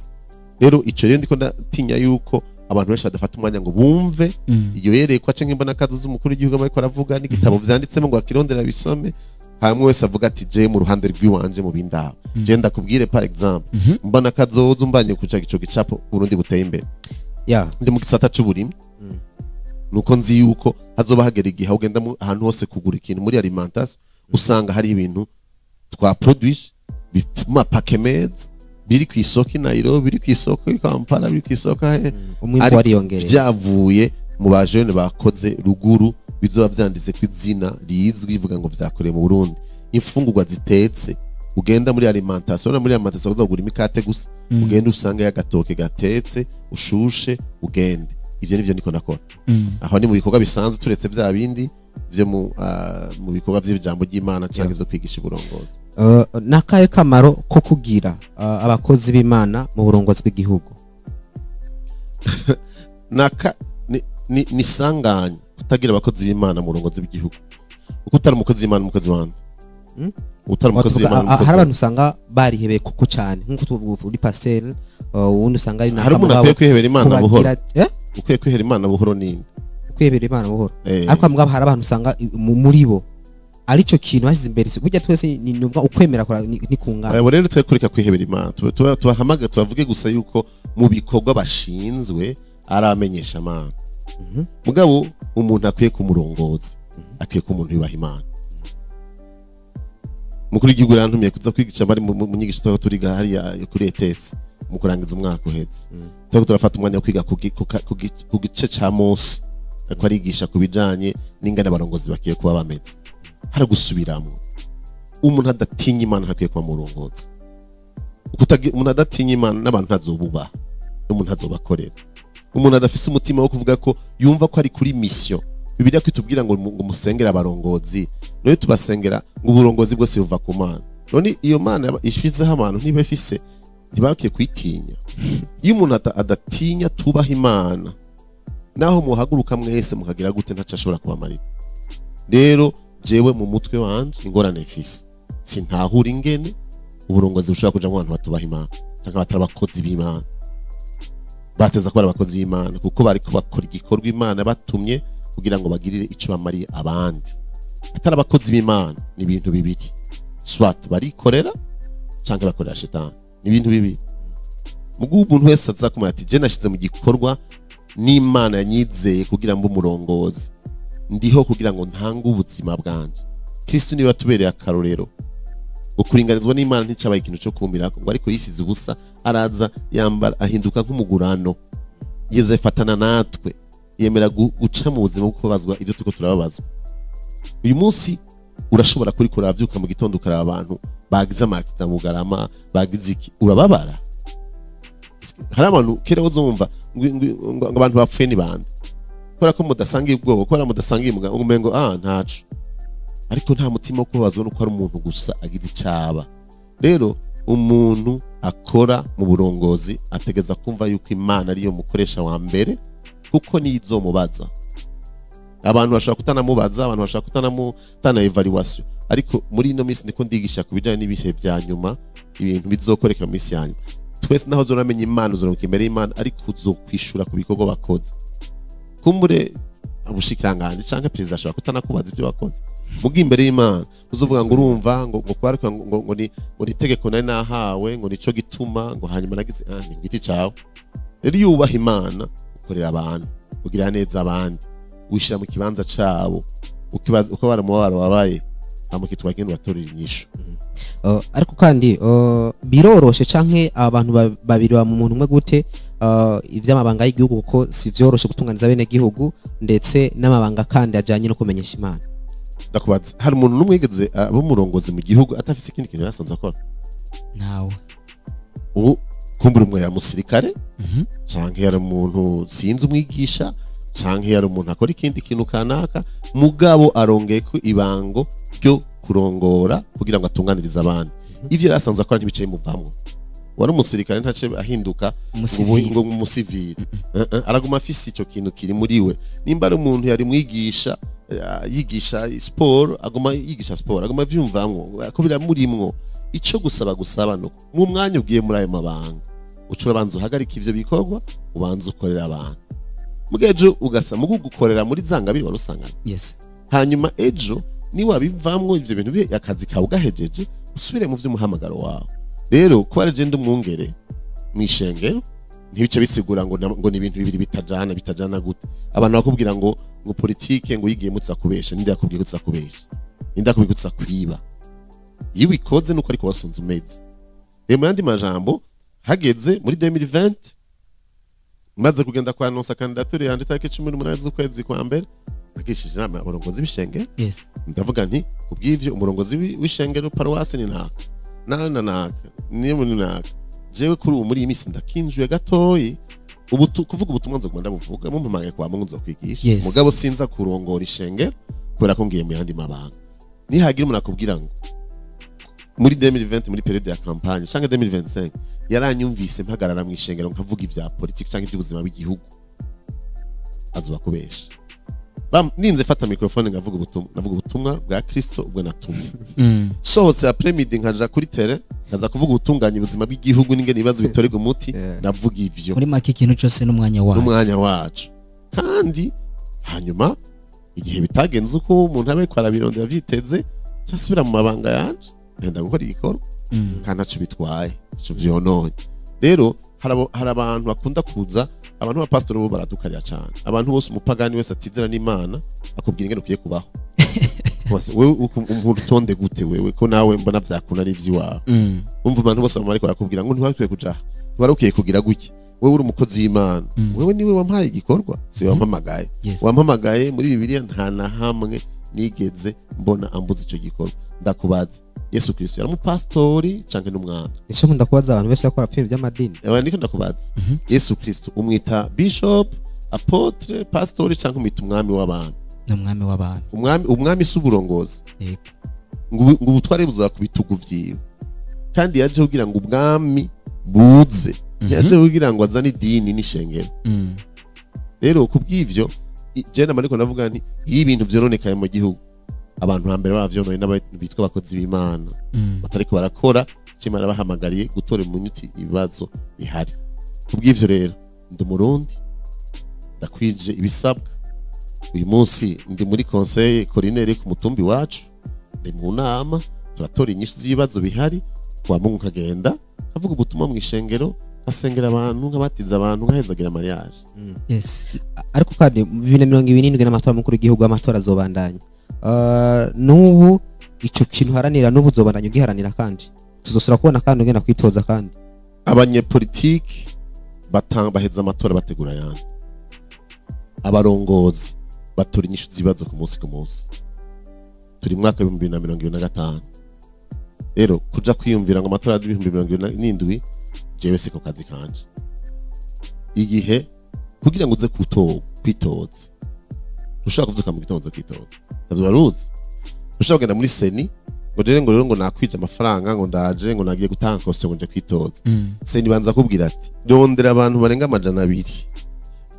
Rero ico rero ndiko ndatinya yuko abantu benshi badafata umwanya ngo bumve iyo yerekwa canke imbona kazoza umukuru w'igihugu ariko aravuga n'igitabo vyanditsemo ngo akirondera bisome, hamwe wese avuga ati je mu ruhande rw'iwanje mu bindaba. Je ndakubwire, par exemple, mbona kazoza umbanye kuca ico gicapo, Burundi buteye imbere. Ndi mu gisata c'uburimyi, nuko nzi yuko hazoba hagera igihe aho ugenda ahantu hose kugura ikintu muri alimentation, usanga hari ibintu twa produit mu paquet meza, biri ku isoko i Nairobi, biri ku isoko i Kampala, biri ku isoko he. Umwimbu Ariko wariyongereye. vyavuye mu bajene bakoze ruguru, bizoba vyanditse ku izina rizwi, bivuga ngo vyakorewe mu Burundi. Imfungurwa zitetse, ugenda muri alimentation, muri alimentation uza kugura imikate gusa, ugenda usanga y'agatoke gatetse ushushe, ugende. Ivyo nivyo niko nakora. Aho ni mu bikorwa bisanzwe, turetse vya bindi vyo mu bikorwa vy'ijambo ry'Imana canke vyo kwigisha uburongozi. Nakahe kamaro ko kugira abakozi b'Imana mu burongozi bw'igihugu? Naka ni sanganya kutagira abakozi b'Imana mu burongozi bw'igihugu, kuko utari umukozi w'Imana, umukozi wande? Utari umukozi Watuvuga, w'Imana, umukozi hari wande. abantu usanga barihebeye koko cyane, nk'uko tuvuga uri pasteur, uwundi usanga ari Hari umuntu akwiye kwihebera Imana buhoro. Eh? Ukwiye kwihera Imana buhoro ninde? Kwihebera Imana buhoro. Ariko mugabo hari abantu usanga muri bo arico kintu bashyize imbere. Burya twese ni nubwo ukwemera ni kungana. Abo rero twe kureka kwihebera Imana, tubahamage, tubavuge gusa yuko mu bikorwa bashinzwe ari amenyesha Imana. Mugabo umuntu akwiye kumurongozi, akwiye ko umuntu yubaha Imana. Mukuru w'igihugu yantumiye kuza kwigisha bari mu nyigisho twaba turiga hariya kuri ETS mu kurangiza umwaka uhetse. Turiko turafata umwanya wo kwiga ku gice ca Mose, ariko arigisha ku bijanye n'ingene abarongozi bakwiye kuba bameze. Hari gusubiramwo, umuntu adatinya Imana ntakwiye kuba murongozi. Umuntu adatinya Imana n'abantu ntazobubaha, n'umuntu ntazobakorera. Umuntu adafise umutima wo kuvuga ko yumva ko ari kuri mission. Bibiliya kwitubwira ngo musengere abarongozi, none tubasengera ngo uburongozi bwose buva ku Mana. None iyo Mana ishizeho abantu ntiba ifise, ntibakwiye kuyitinya? Iyo umuntu adatinya, tubaha Imana, naho muhaguruka mwese mukagira gute, ntaco ashobora kubamarira. Rero jewe mu mutwe wanje ingorane mfise, sintahura ingene uburongozi bushobora kujamwo abantu batubaha Imana canke batari abakozi b'Imana. Bateza kuba ari abakozi b'Imana, kuko bariko bakora igikorwa Imana batumye kugira ngo bagirire ico bamariye abandi. Atari abakozi b'Imana ni ibintu bibiri: soit barikorera canke bakorera shetani, ni ibintu bibiri. Mugu umuntu wese aza kumenya ati je nashize mu gikorwa n'Imana yanyizeye kugira mbe umurongozi, ndiho kugira ngo ntange ubuzima bwanje. Kristo niwe watubereye akarorero. Ukuringanizwa n'Imana nticabaye ikintu cyo kumirako ngo, ariko yisize ubusa, araza yambara, ahinduka nk'umugurano, yeze fatana natwe, yemera guca mu buzima bwo kubabazwa ibyo turiko turababazwa uyu munsi. Urashobora kuri kuravyuka mu gitondo ukaraba abantu bagize ama accident mu Bugarama, bagize iki, urababara. Hari abantu kera uzumva ngo abantu bapfuye ni bande, kubera ko mudasangiye ubwoko, kubera mudasangiye umugabo, umengo ntaco, ariko nta mutima wo kubabazwa nuko ari umuntu gusa agize icaba. Rero umuntu akora mu burongozi ategeza kumva yuko Imana ariyo mukoresha wa mbere, kuko niyo izomubaza. Abantu bashobora kutanamubaza, abantu bashobora kutanamutana evaluation, ariko muri ino minsi ndiko ndigisha ku bijanye n'ibihe vya nyuma, ibintu bizokoreka mu minsi ya nyuma. Twese naho uzoramenya Imana, uzoronka imbere y'Imana, ariko uzokwishura ku bikorwa bakoze. Kumbure ubushikiranganji canke perezida ashobora kutanakubaza ibyo wakoze, muga imbere y'Imana uzovuga ngo urumva ngo kwariko ngo ni itegeko nari nahawe, ngo nico gituma, ngo hanyuma nagize ni ku giti cawe. Rero iyo wubaha Imana, ukorera abantu, ugira neza abandi, wishira mu kibanza cabo, ukibaza uko bari umubabaro wabaye, hama ukitwa genda uratorera inyishu. Ariko kandi biroroshe canke abantu babiri ba mu muntu umwe gute ivy'amabanga y'igihugu? Kuko si vyoroshe gutunganiza bene gihugu ndetse n'amabanga kandi ajanye no kumenyesha Imana. Ndakubaza, hari umuntu n'umwe yigeze aba umurongozi mu gihugu atafise ikindi kintu yarasanzwe akora? Ntawe. Ubu kumbura umwe yari umusirikare, canke yari umuntu, sinzi, umwigisha, canke yari umuntu akora ikindi kintu kanaka, mugabo arongeye ko ibango ryo kurongora kugira ngo atunganirize abandi. Ivyo yari asanzwe akora ntibice bimuvamwo. Wari umusirikare ntace ahinduka umusivili. Ngo umusivili. Araguma afise ico kintu kiri muri we. Nimba ari umuntu yari mwigisha, yigisha sport, aguma yigisha sport, aguma avyumvamwo ko biramurimwo. Ico gusaba nuko mu mwanya ugiye muri ayo mabanga Uca urabanza uhagarika ivyo bikorwa, ubanza ukorera abantu. Muga ejo ugasa mugu gukorera muri za ngabire wari usanganywe. Hanyuma ejo niwabivamwo ivyo bintu akazi kawe ugahejeje, usubire mu vy'umuhamagaro wawe. Rero kuba ari je ndi umwungere mw'ishengero ntibice bisigura ngo ni ibintu bibiri bitajana. Bitajana gute? Abantu bakubwira ngo politike ngo yigiye mutsa kubesha. Ninde yakubwiye ko kubesha? Ninde yakubwiye ko kwiba? Iyo ubikoze nuko ariko wasunze umeze. Rero mu yandi majambo, hageze muri 2020, maze kugenda kwa annoncer candidature yanje tariki 18 z'ukwezi kwa mbere, nagishije inama abarongozi b'ishengero. Ndavuga nti kubw'ivyo umurongozi w'ishengero paruwasi ni naka na na naka niyo muri naka. Jewe kuri ubu muri iyi minsi ndakinjuye gatoyi. Ubu kuvuga ubutumwa nzoguma ndabuvuga, mumpamagaye kwa Mungu nzokwigisha. Mugabo sinza kurongora ishengero kubera ko ngiye mu yandi mabanga. Nihagira umuntu akubwira ngo muri 2020, muri période ya campagne, canke 2025 yaranyumvise mpagarara mu ishengero nkavuga ivya politiki canke ivy'ubuzima bw'igihugu, azoba kubesha. Ninze fata microphone ngavuga ubutumwa, navuga ubutumwa bwa Kristo ubwo natumwe. Sohotse après-midi nkaja kuri terrain, nkaza kuvuga ubutunganye ubuzima bw'igihugu n'ingene ibibazo bitorerwa umuti. Navuga ivyo. Muri make ikintu cyose n'umwanya wawe. N'umwanya wacu. Kandi hanyuma igihe bitagenze uko umuntu aba ariko arabirondera vyiteze, cyasubira mu mabanga yanje, ngenda gukora igikorwa. Kandi ntaco bitwaye, ntaco vyononye. Rero hari abantu bakunda kuza, abantu b'abapasitori bo baradukarira cane. Abantu bose, umupagani wese atizera n'Imana akubwira ingene ukwiye kubaho. Bose, wewe umuntu utonde gute wewe ko nawe mbona vyakunda ari ivy'iwawe? Umva, abantu bose bama bariko barakubwira ngo ntiwari ukwiye kuja aha, ntiwari ukwiye kugira gutya, wewe uri umukozi w'Imana. Wewe niwe wampaye igikorwa, si wampamagaye. Wampamagaye muri Bibiliya nta na hamwe nigeze mbona ambuza ico gikorwa. Ndakubaza, Yesu Kristo yari umupasitori canke n'umwami? Nicyo nkunda kubaza abantu benshi bakora ibintu by'amadini. Ewe, niko ndakubaza. Yesu Kristo umwita bishop, apôtre, pastori canke umwita umwami w'abantu? Ni umwami w'abantu. Umwami si uburongozi? Yego. Ngo ubutware buzoba ku bitugu vyiwe, kandi yaje kugira ngo ubwami buze, yaje kugira ngo azane idini n'ishengero. Rero kubw'ivyo je nama ariko ndavuga nti iyo ibintu vyononekaye mu gihugu, abantu hambere bavyononye n'abantu bitwa abakozi b'Imana batariko barakora ico Imana bahamagariye, gutora mu nyuti ibibazo bihari. Kubw'ivyo rero ndi Umurundi, ndakwije ibisabwa. Uyu munsi ndi muri conseil collinaire ku mutumbi wacu, ndi mu nama, turatora inyishu z'ibibazo bihari. Kwa Mungu nkagenda nkavuga ubutumwa mu ishengero, nkasengera abantu, nkabatiza abantu, nkahezagira mariage. Ariko kandi mu 2027 n'amatora mukuru w'igihugu, amatora azobandanya. N'ubu ico kintu haranira, n'ubu uzobandanya ugiharanira, kandi tuzosubira kubona kandi ugenda kwitoza kandi? Abanyepolitiki baheza amatora bategura ayandi. Abarongozi batora inyishu z'ibibazo ku munsi ku munsi. Turi mu mwaka w'2025. Rero kuja kwiyumvira ngo amatora y'2027, jewe siko kazi kanje. Igihe kugira ngo uze kwitoza, ushobora kuvyuka mu gitondo uze kwitoza, ntavyo waruzi. Ushobora kugenda muri CENI ngo jere ngo rero ngo nakwije amafaranga, ngo ndaje, ngo nagiye gutanga caution, ngo nje kwitoza. CENI banza kubwira ati rondera abantu barenga 200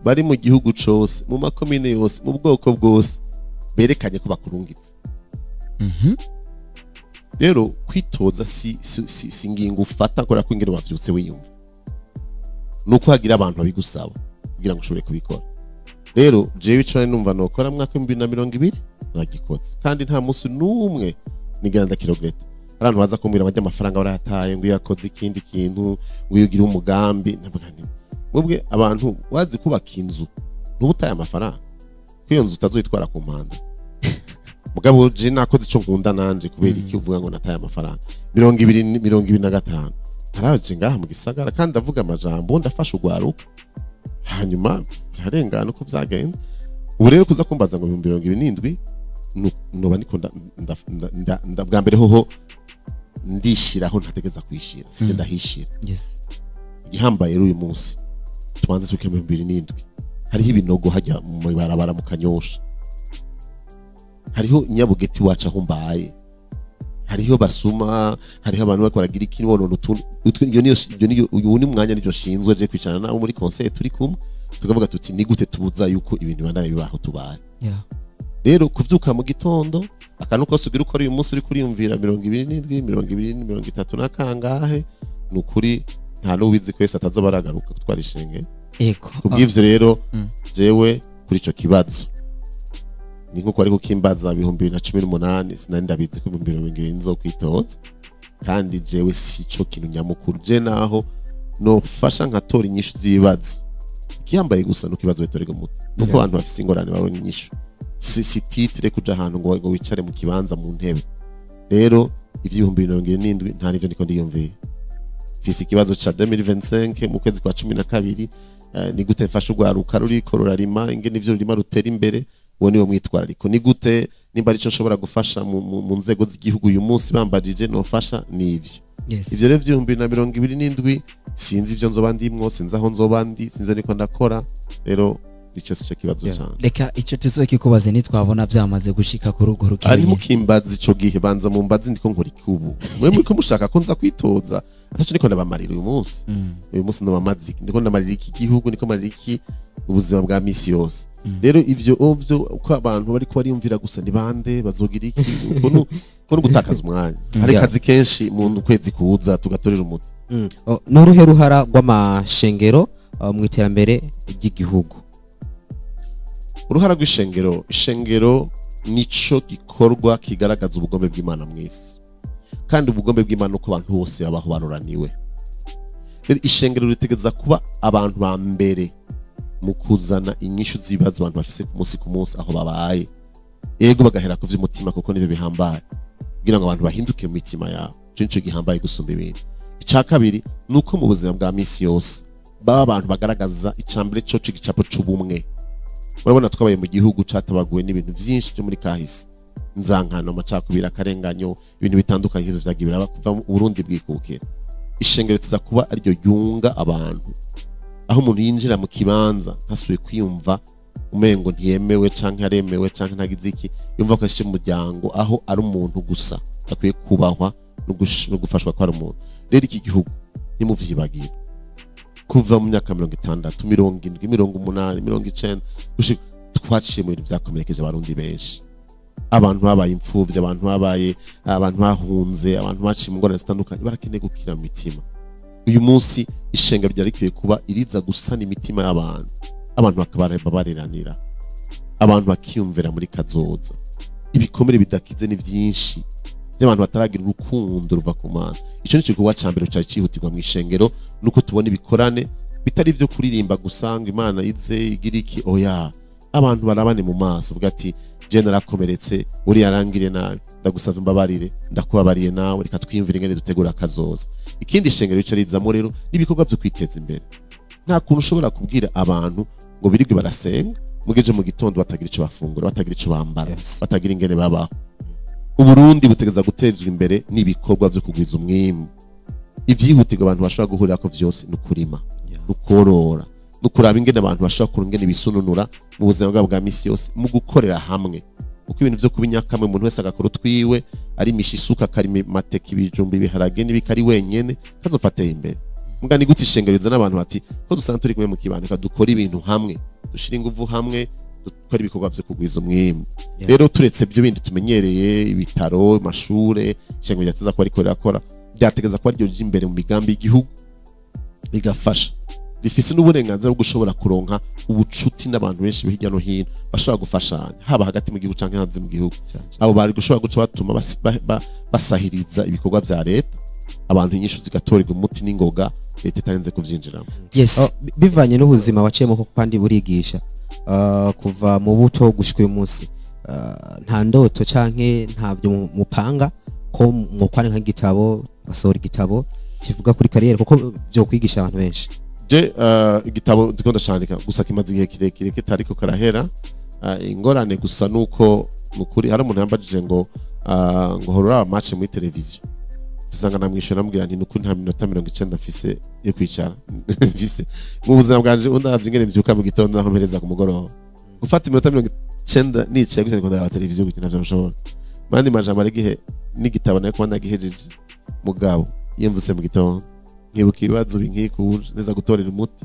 bari mu gihugu cose, mu makomine yose, mu bwoko bwose, berekanye ko bakurungitse. Rero kwitoza si ingingo ufata kubera ko ingene wavyutse wiyumva, nuko hagira abantu babigusaba kugira ngo ushobore kubikora. Rero jewe ico nari numva nokora mu mwaka w'2020 naragikoze, kandi nta munsi n'umwe nigera ndakiregretta. Hari abantu baza kumbwira bajya amafaranga barayataye, ngo iyo yakoze ikindi kintu, ngo iyo ugira umugambi. Ndavuga nti mwebwe abantu wazi kubaka inzu ntubutaye amafaranga, ko iyo nzu utazoyitwara ku mpanda. Mugabo je nakoze ico nkunda nanje, kubera iki uvuga ngo nataye amafaranga? 2025 naraje ngaha mu gisagara kandi ndavuga amajambo, ndafasha ugwaruka, hanyuma birarengana uko vyagenze. Ubu rero kuza kumbaza ngo 2027, noba niko bwa mbere hoho ndishiraho ntategeza kwishira, sije ndahishira. Igihambaye rero uyu munsi tubanze tuke mu 2007, hariho ibinogo hajya mu ibarabara mu Kanyosha, hariho Nyabugeti wacu aho mbaye, hariho basuma, hariho abantu bariko baragira iki bonona utuntu. Iyo niyo uyu ni mwanya nivyo shinzwe je kwicarana nabo muri conseil, turi kumwe tukavuga tuti ni gute tubuza yuko ibintu bibandanya bibaho tubaye. Rero kuvyuka mu gitondo, akantu kose ugira ukora uyu munsi uri kuriyumvira 27, 20, 30 na kangahe, ni ukuri. Nta n'ubizi ko Yesu atazoba aragaruka gutwara ishengero. Ego. Kubw'ivyo rero, jewe kuri ico kibazo ni nkuko ariko kimbaza 2018, sinari ndabizi ko 2020 nzokwitoza, kandi jewe sico kintu nyamukuru. Je naho nofasha nkatora inyishu z'ibibazo, igihambaye gusa nuko ibibazo bitorerwa umuti, nuko abantu bafise ingorane babona inyishu. Si titre kuja ahantu ngo wicare mu kibanza mu ntebe. Rero ivy'ibihumbi 2027 nta nivyo ndiko ndiyumviye. Mfise ikibazo ca 2025 mu kwezi kwa 12, ni gute mfasha urwaruka ruriko rurarima, ingene ivyo rurima rutera imbere. Uwo niwo mwitwarariko. Ni gute nimba arico nshobora gufasha mu nzego z'igihugu uyu munsi bambajije nofasha, nivyo. Ivyo rero 2027 sinzi ivyo nzoba ndimwo, sinzi aho nzoba ndi, sinzi niko ndakora. Rero ico sico kibazo cane. Reka ico tuzokikubaze nitwabona vyamaze gushika kuri urwo rugero. Ari mukimbaza ico gihe, banza mumbaze ndiko nkora iki ubu. Mwe muriko mushaka ko nza kwitoza ataco ndiko ndabamarira uyu munsi. Uyu munsi ndabamaze iki? Ndiko ndamarira iki gihugu? Ndiko marira iki ubuzima bwa misi yose? Rero ivyo ovyo uko abantu bariko bariyumvira gusa ni bande bazogira iki, uko no gutakaza umwanya. Hari akazi kenshi mu kwezi kuza tugatorera umuti. N'uruhe ruhara rw'amashengero mu iterambere ry'igihugu? Uruhara rw'ishengero, ishengero nico gikorwa kigaragaza ubugombe bw'Imana mw'isi, kandi ubugombe bw'Imana uko abantu bose babaho baroraniwe. Rero ishengero ritegeza kuba abantu ba mbere mu kuzana inyishu z'ibibazo abantu bafise ku munsi ku munsi aho babaye. Ego bagahera ku vy'umutima, kuko nivyo bihambaye kugira ngo abantu bahinduke mu mitima yabo. Ico nico gihambaye gusumba ibindi. Ica kabiri nuko mu buzima bwa misi yose baba abantu bagaragaza icambere co c'igicapo c'ubumwe. Urabona twabaye mu gihugu catabaguwe n'ibintu vyinshi byo muri kahise, nzankano, amacakubiri, akarenganyo, ibintu bitandukanye nk'ivyo vyagiye biraba kuva mu Burundi bwikukira. Ishengero riza kuba ariryo ryunga abantu, aho umuntu yinjira mu kibanza ntasubiye kwiyumva umengo ntiyemewe canke aremewe canke ntagize iki, yumva ko ashije mu muryango aho ari umuntu gusa akwiye kubahwa no gufashwa ko ari umuntu. Rero iki gihugu ntimuvyibagire, kuva mu myaka 60, 70, 80, 90 gushika twaciye mu bintu vyakomerekeje abarundi benshi. Abantu babaye imfuvyi, abantu babaye abantu bahunze, abantu baciye mu ngorane zitandukanye, barakeneye gukira mu mitima. Uyu munsi ishengero ryari rikwiye kuba iriza gusana imitima y'abantu, abantu bakabareranira, abantu bakiyumvira muri kazoza. Ibikomere bidakize ni vyinshi by'abantu bataragira urukundo ruva ku Mana. Ico nico gikorwa ca mbere cari cihutirwa mu ishengero, nuko tubona ibikorane bitari ivyo kuririmba gusa ngo Imana ize igira iki, oya. Abantu barabane mu maso uvuga ati je narakomeretse, uriya arangire nabi, ndagusavye imbabarire, ndakubabariye nawe, reka twiyumvire ingene dutegura akazoza. Ikindi ishengero rica rizamo rero n'ibikorwa vyo kwiteza imbere. Nta kuntu ushobora kubwira abantu ngo birirwe barasenga mugeje mu gitondo batagira ico bafungura, batagira ico bambara, batagira ingene babaho. Uburundi butegeza gutezwa imbere n'ibikorwa vyo kugwiza umwimbu. Ivyihutirwa abantu bashobora guhurirako vyose ni ukurima, ni ukorora, ni ukuraba ingene abantu bashobora kurunga ingene bisununura mu buzima bwabo bwa misi yose, mu gukorera hamwe. Kuko ibintu vyo kuba inyakamwe, umuntu wese agakora utwiwe, arimisha isuka, akarima amateke, ibijumba, ibiharage n'ibikari wenyene, kazofateye imbere. Muga ni gute ishengero rizana abantu bati ko dusanzwe turi kumwe mu kibano, reka dukore ibintu hamwe, dushire inguvu hamwe, dukore ibikorwa vyo kugwiza umwimbu. Rero turetse ibyo bindi tumenyereye, ibitaro, amashure, ishengero ryateza kuba riko rirakora, ryategeza kuba ryo imbere mu migambi y'igihugu, rigafasha, rifise n'uburenganzira bwo gushobora kuronka ubucuti n'abantu benshi hirya no hino bashobora gufashanya, haba hagati mu gihugu canke hanze mu gihugu. Abo bari gushobora guca batuma basahiriza ibikorwa vya leta, abantu inyishu zigatorerwa umuti n'ingoga, leta itarenze kuvyinjiramo. Bivanye n'ubuzima waciyemo koko kandi burigisha, kuva mu buto gushika uyu munsi, nta ndoto canke ntavyo mupanga ko mwokwandika nk'igitabo, ugasohora igitabo kivuga kuri kariyeri, kuko vyo kwigisha abantu benshi? Je igitabo ndiko ndacandika gusa kimaze igihe kirekire kitariko karahera. Ingorane gusa nuko mukuri hari umuntu yambajije ngo horora match muri televiziyo, usanga namwishyura namubwira nti nukuri nta minota 90 mfise yo kwicara mfise mu buzima bwanje. Undavye ingene mbyuka mu gitondo naho mpereza ku mugoroba, gufata iminota 90 nicaye gusa ndiko ndaraba televiziyo gutya ntavyo nshobora. Mandi majambo, ari igihe n'igitabo nayo kuba ndagihejeje, mugabo iyo mvuse mu gitondo nkibuka ibibazo binkikuje neza gutorera umuti,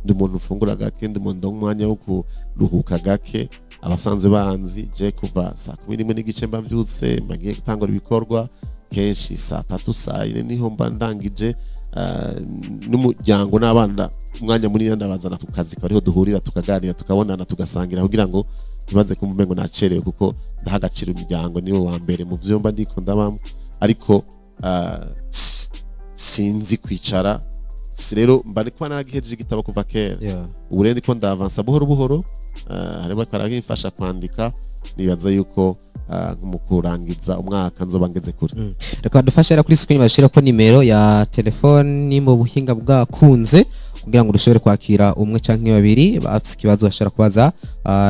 ndi umuntu ufungura gake, ndi umuntu ndonka umwanya wo kuruhuka gake. Abasanzwe banzi, je kuva saa 11:30 mba mbyutse, mba ngiye gutangura ibikorwa. Kenshi saa 3, saa 4 niho mba ndangije. N'umuryango n'abana, umwanya munini ndabazana ku kazi, ariho duhurira, tukaganira, tukabonana, tugasangira, kugira ngo ntibaze kumva umengo nacerewe, kuko ndaha agaciro umuryango, niwe wa mbere mu vyo mba ndiko ndabamo. Ariko sinzi kwicara. Si rero mba ndiko naragihejeje igitabo kuva kera. Ubu rero ndiko ndavansa buhoro buhoro, harimo baragimfasha kwandika. Nibaza yuko nko mu kurangiza umwaka nzoba ngeze kure. Reka dufashe kuri screen bashira ko nimero ya telefoni mu buhinga bwakunze, kugira ngo dushobore kwakira umwe canke babiri bafise ikibazo bashobora kubaza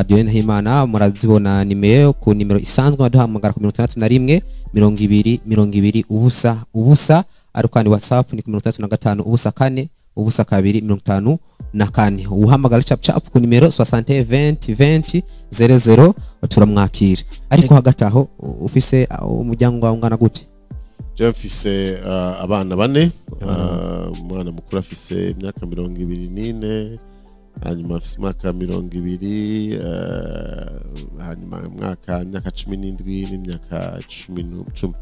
Dieudonné Nahimana. Murazibona nimero, ku nimero isanzwe baduhamagara ku 61 20 20 0 0, ariko kandi WhatsApp ni ku 65 0 4 0 2 54. Uhamagara chap chap ku nimero 60 20 20 00, turamwakira. Ariko hagati aho, ufise umuryango wawe ungana gute? Jewe mfise abana bane. Umwana mukuru afise imyaka 24, hanyuma afise imyaka 20, hanyuma imyaka 17 n'imyaka 10.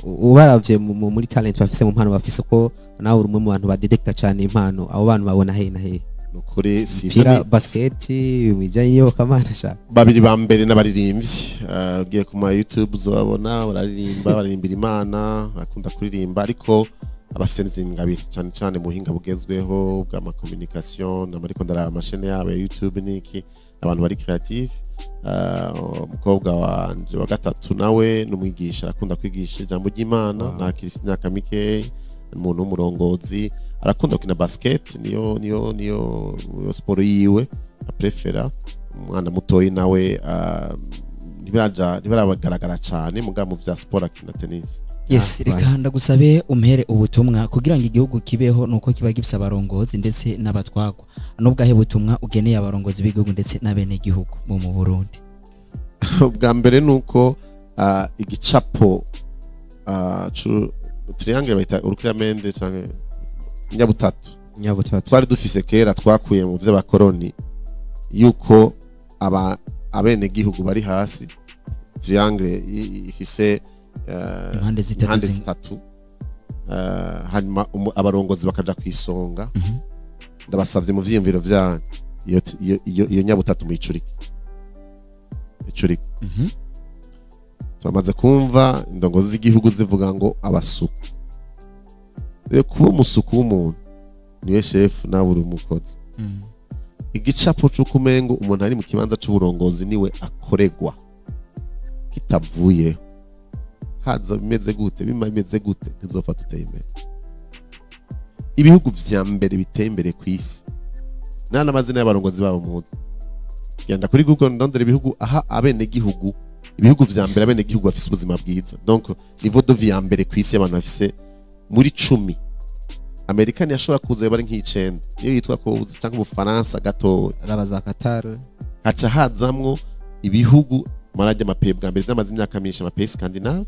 Ubaravye muri talent bafise, mu mpano bafise, ko nawe uri umwe mu bantu badetecta cyane impano, abo bantu babona hehe na hehe? Nukuri Pira, basket, ibijyanye n'iyobokamana sha. Babiri ba mbere n'abaririmbyi. Ugiye ku ma YouTube uzobabona bararirimba, baririmbira Imana, bakunda kuririmba, ariko abafise n'izindi ngabire, cyane cyane mu buhinga bugezweho bw'ama communication. Ariko ndaraba amashene yabo ya YouTube niki, abantu bari creative. Umukobwa wanje wa gatatu nawe n'umwigisha, arakunda kwigisha ijambo ry'Imana. Nakiri imyaka mike, umuntu w'umurongozi, arakunda gukina basket, niyo siporo yiwe aprefera. Umwana mutoyi nawe ntibiragaragara cyane, mugabo mu vya siporo akina tennis. Yes. Ah, reka ndagusabe umpere ubutumwa. Kugira ngo igihugu kibeho nuko kiba gifise abarongozi ndetse n'abatwagwa. N'ubwahe butumwa ugeneye abarongozi b'igihugu ndetse n'abenegihugu mu Burundi? Ubwa mbere ni uko igicapo triangle bayita urukiramende canke nyabutatu Nyabutatu. twari dufise kera, twakuye mu vy'abakoroni, yuko aba abenegihugu bari hasi, triangle ifise Impande zitatu. Impande zitatu, hanyuma abarongozi bakaja kwisonga. Ndabasavye mu vyiyumviro vyanyu, iyo nyabutatu muyicurike, icurike. Turamaze kumva indongozi z'igihugu zivuga ngo abasuku. Rero kuba umusuku w'umuntu, niwe shefu nawe uri umukozi. Igicapo c'uko umengo umuntu ari mu kibanza c'uburongozi niwe akoregwa, kitavuyeho, haza bimeze gute, bima bimeze gute, ntizofata uteye imbere. Ibihugu vya mbere biteye imbere ku isi nta n'amazina y'abarongozi babo muzi. Genda kuri Google, ndondera ibihugu aha abenegihugu, ibihugu vya mbere abenegihugu bafise ubuzima bwiza, donc niveau de vie ya mbere ku isi y'abantu bafise, muri 10, Amerika ntiyashobora kuza, bari nk'icenda, niyo yitwa ko canke Ubufaransa gatoya. Raba za Qatar. Haca hazamwo ibihugu marajya ama pays bwa mbere byamaze imyaka myinshi, ama pays scandinave,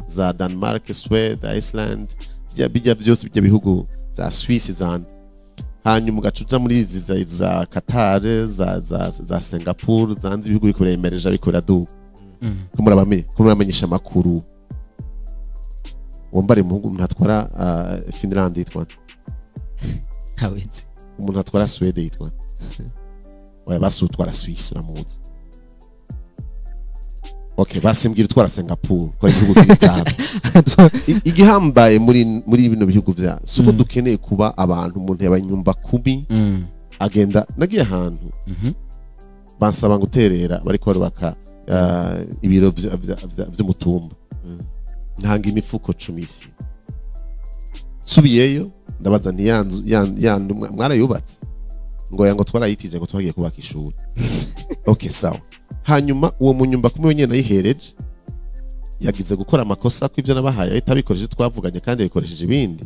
za Denmark, Sweden, Iceland, zijya bijya byose bijya bihugu za Suisse zandi, hanyuma ugaca uja muri izi za Qatar, za Singapore, zanze ibihugu biriko biremereje, ariko biraduga. Ko murabamenye, ko muramenyesha amakuru, wambare umuhungu, umuntu atwara Finland yitwa Ntawezi. Umuntu atwara Sweden yitwa, oya basi utwara Suisse uramuzi. Okay, basi mbwira utwara Singapore, ko ari igihugu kiri. Igihambaye muri bino bihugu vya suko, dukeneye kuba abantu umuntu yabaye nyumba kubi. Agenda, nagiye ahantu bansaba guterera, bariko barubaka ibiro vy'umutumba. Ntanga imifuko 10 isi. Nsubiyeyo ndabaza nti yanzu yandu mwarayubatse? Ngo ya, ngo twarayitije, ngo twagiye kubaka ishuri. Okay, sawa. Hanyuma uwo munyumba kumwe wenyine nayihereje yagize gukora amakosa ko ibyo nabahaye ahita abikoresheje twavuganye kandi yabikoresheje ibindi.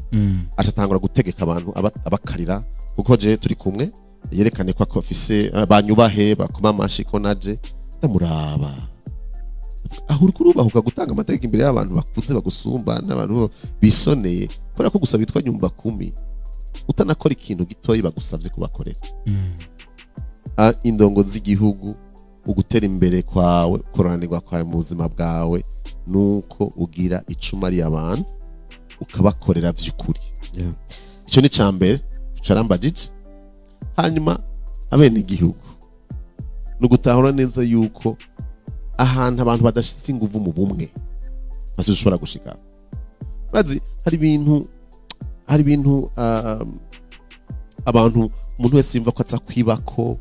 Aca atangura gutegeka abantu, abakarira kuko je turi kumwe, yerekane ko afise banyubahe, bakoma amashi ko naje ndamuraba. Aho uriko urubahuka gutanga amategeko imbere y'abantu bakuze bagusumba n'abantu bisoneye, kubera ko gusa bitwa nyumba kumi, utanakora ikintu gitoyi bagusavye kubakorera. Indongo z'igihugu, ugutera imbere kwawe, kuroranirwa kwawe mu buzima bwawe, nuko ugira icuma ari abantu ukabakorera vy'ukuri. Icyo ni icya mbere carambajije. Hanyuma abenegihugu ni ugutahura neza yuko ahantu abantu badashitse inguvu mu bumwe batushobora gushika. Urazi hari ibintu abantu, umuntu wese yumva ko aza kwibako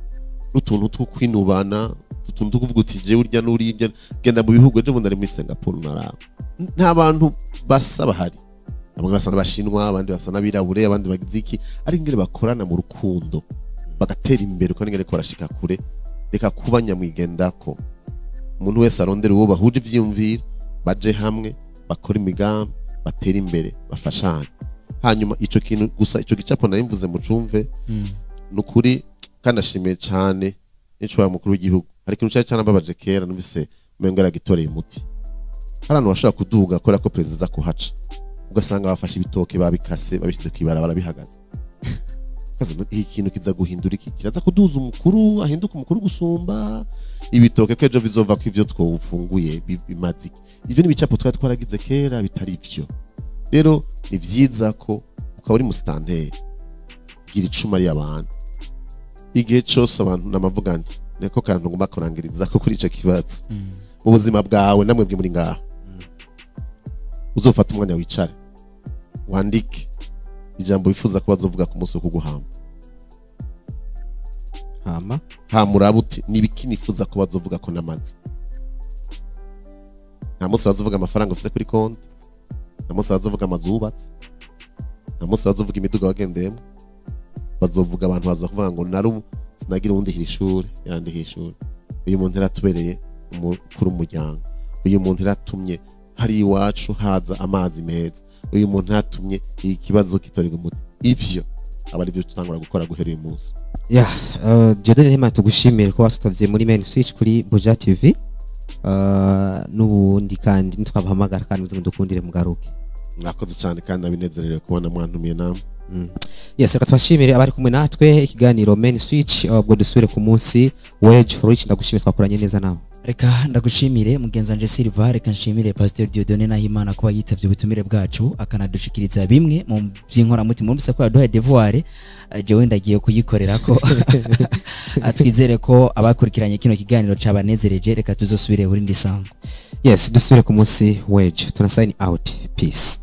n'utuntu two kwinubana, utuntu two kuvuga uti jewe urya n'urya. Genda mu bihugu, ejo bundi ari muri Singapore, naraba nta bantu basa bahari, bamwe basa n'Abashinwa, abandi basa n'abirabure, abandi bagize iki, ari ingene bakorana mu rukundo bagatera imbere, uko n'ingene barashika kure. Reka kuba nyamwigendako, umuntu wese arondera uwo bahuje ivyiyumviro, baje hamwe, bakora imigambi, batera imbere, bafashanye. Hanyuma ico kintu gusa, ico gicapo nari mvuze mucumve. Nukuri kandi ashimiye cane n'icubahiro mukuru w'igihugu. Hari ikintu cari carambabaje kera, numvise umengo yaragitoreye umuti. Hari ahantu bashobora kuduga kubera ko perezida aza kuhaca, ugasanga bafashe ibitoke babikase, babishyize kw'ibarabara bihagaze. Kaza iki kintu kiza guhindura iki? Kiraza kuduza umukuru, ahinduka umukuru gusumba ibitoke, ko ejo bizova ko ivyo twufunguye bimaze iki? Ivyo ni ibicapo twari twaragize kera bitari ivyo. Rero ni vyiza ko ukaba uri musitanteri, gira icuma ari abantu igihe cose. Abantu namavuga nti niko kantu ngomba kurangiriza ko kuri ico kibazo mu buzima bwawe, namwe bwe muri ngaha, uzofata umwanya wicare wandike ijambo wifuza ko bazovuga ku munsi wo kuguhamba. Hama Hamuraba uti nibiki nifuza ko bazovuga ko namaze. Nta munsi bazovuga amafaranga ufise kuri konti, nta munsi bazovuga amazu wubatse, nta munsi bazovuga imiduga wagendeyemo. Bazovuga, abantu baza kuvuga ngo naru sinagira uwundihira ishuri, yarandihiye ishuri. Uyu muntu yaratubereye umukuru w'umuryango, uyu muntu yaratumye hari iwacu haza amazi meza, uyu muntu yaratumye iki kibazo kitorerwa umuti. Ivyo aba ari byo tutangura gukora guhera uyu munsi. Ya, Dieudonné Nahimana, tugushimire ko wasutavye muri Main Switch kuri Buja TV. N'ubundi kandi nitwabahamagara kandi muze mudukundire mugaruke. Mwakoze cyane kandi nabinezerewe kubona mwantumiye namwe. Yes, reka tubashimire abari kumwe natwe ikiganiro Main Switch. Ubwo dusubire ku munsi w'ejo. Rich, ndagushimire, twakoranye neza nawe. Reka ndagushimire mugenzi Silva, reka nshimire Pastor Dieudonné Nahimana kuba yitavye ubutumire bwacu akanadushikiriza bimwe mu by'inkoramutima. Mwumvise ko yaduhaye devoir, jewe ndagiye kuyikorera ko. Twizere ko abakurikiranye kino kiganiro cabanezereje. Reka tuzosubire burindi sango. Yes, dusubire ku munsi w'ejo. Tuna sign out, peace.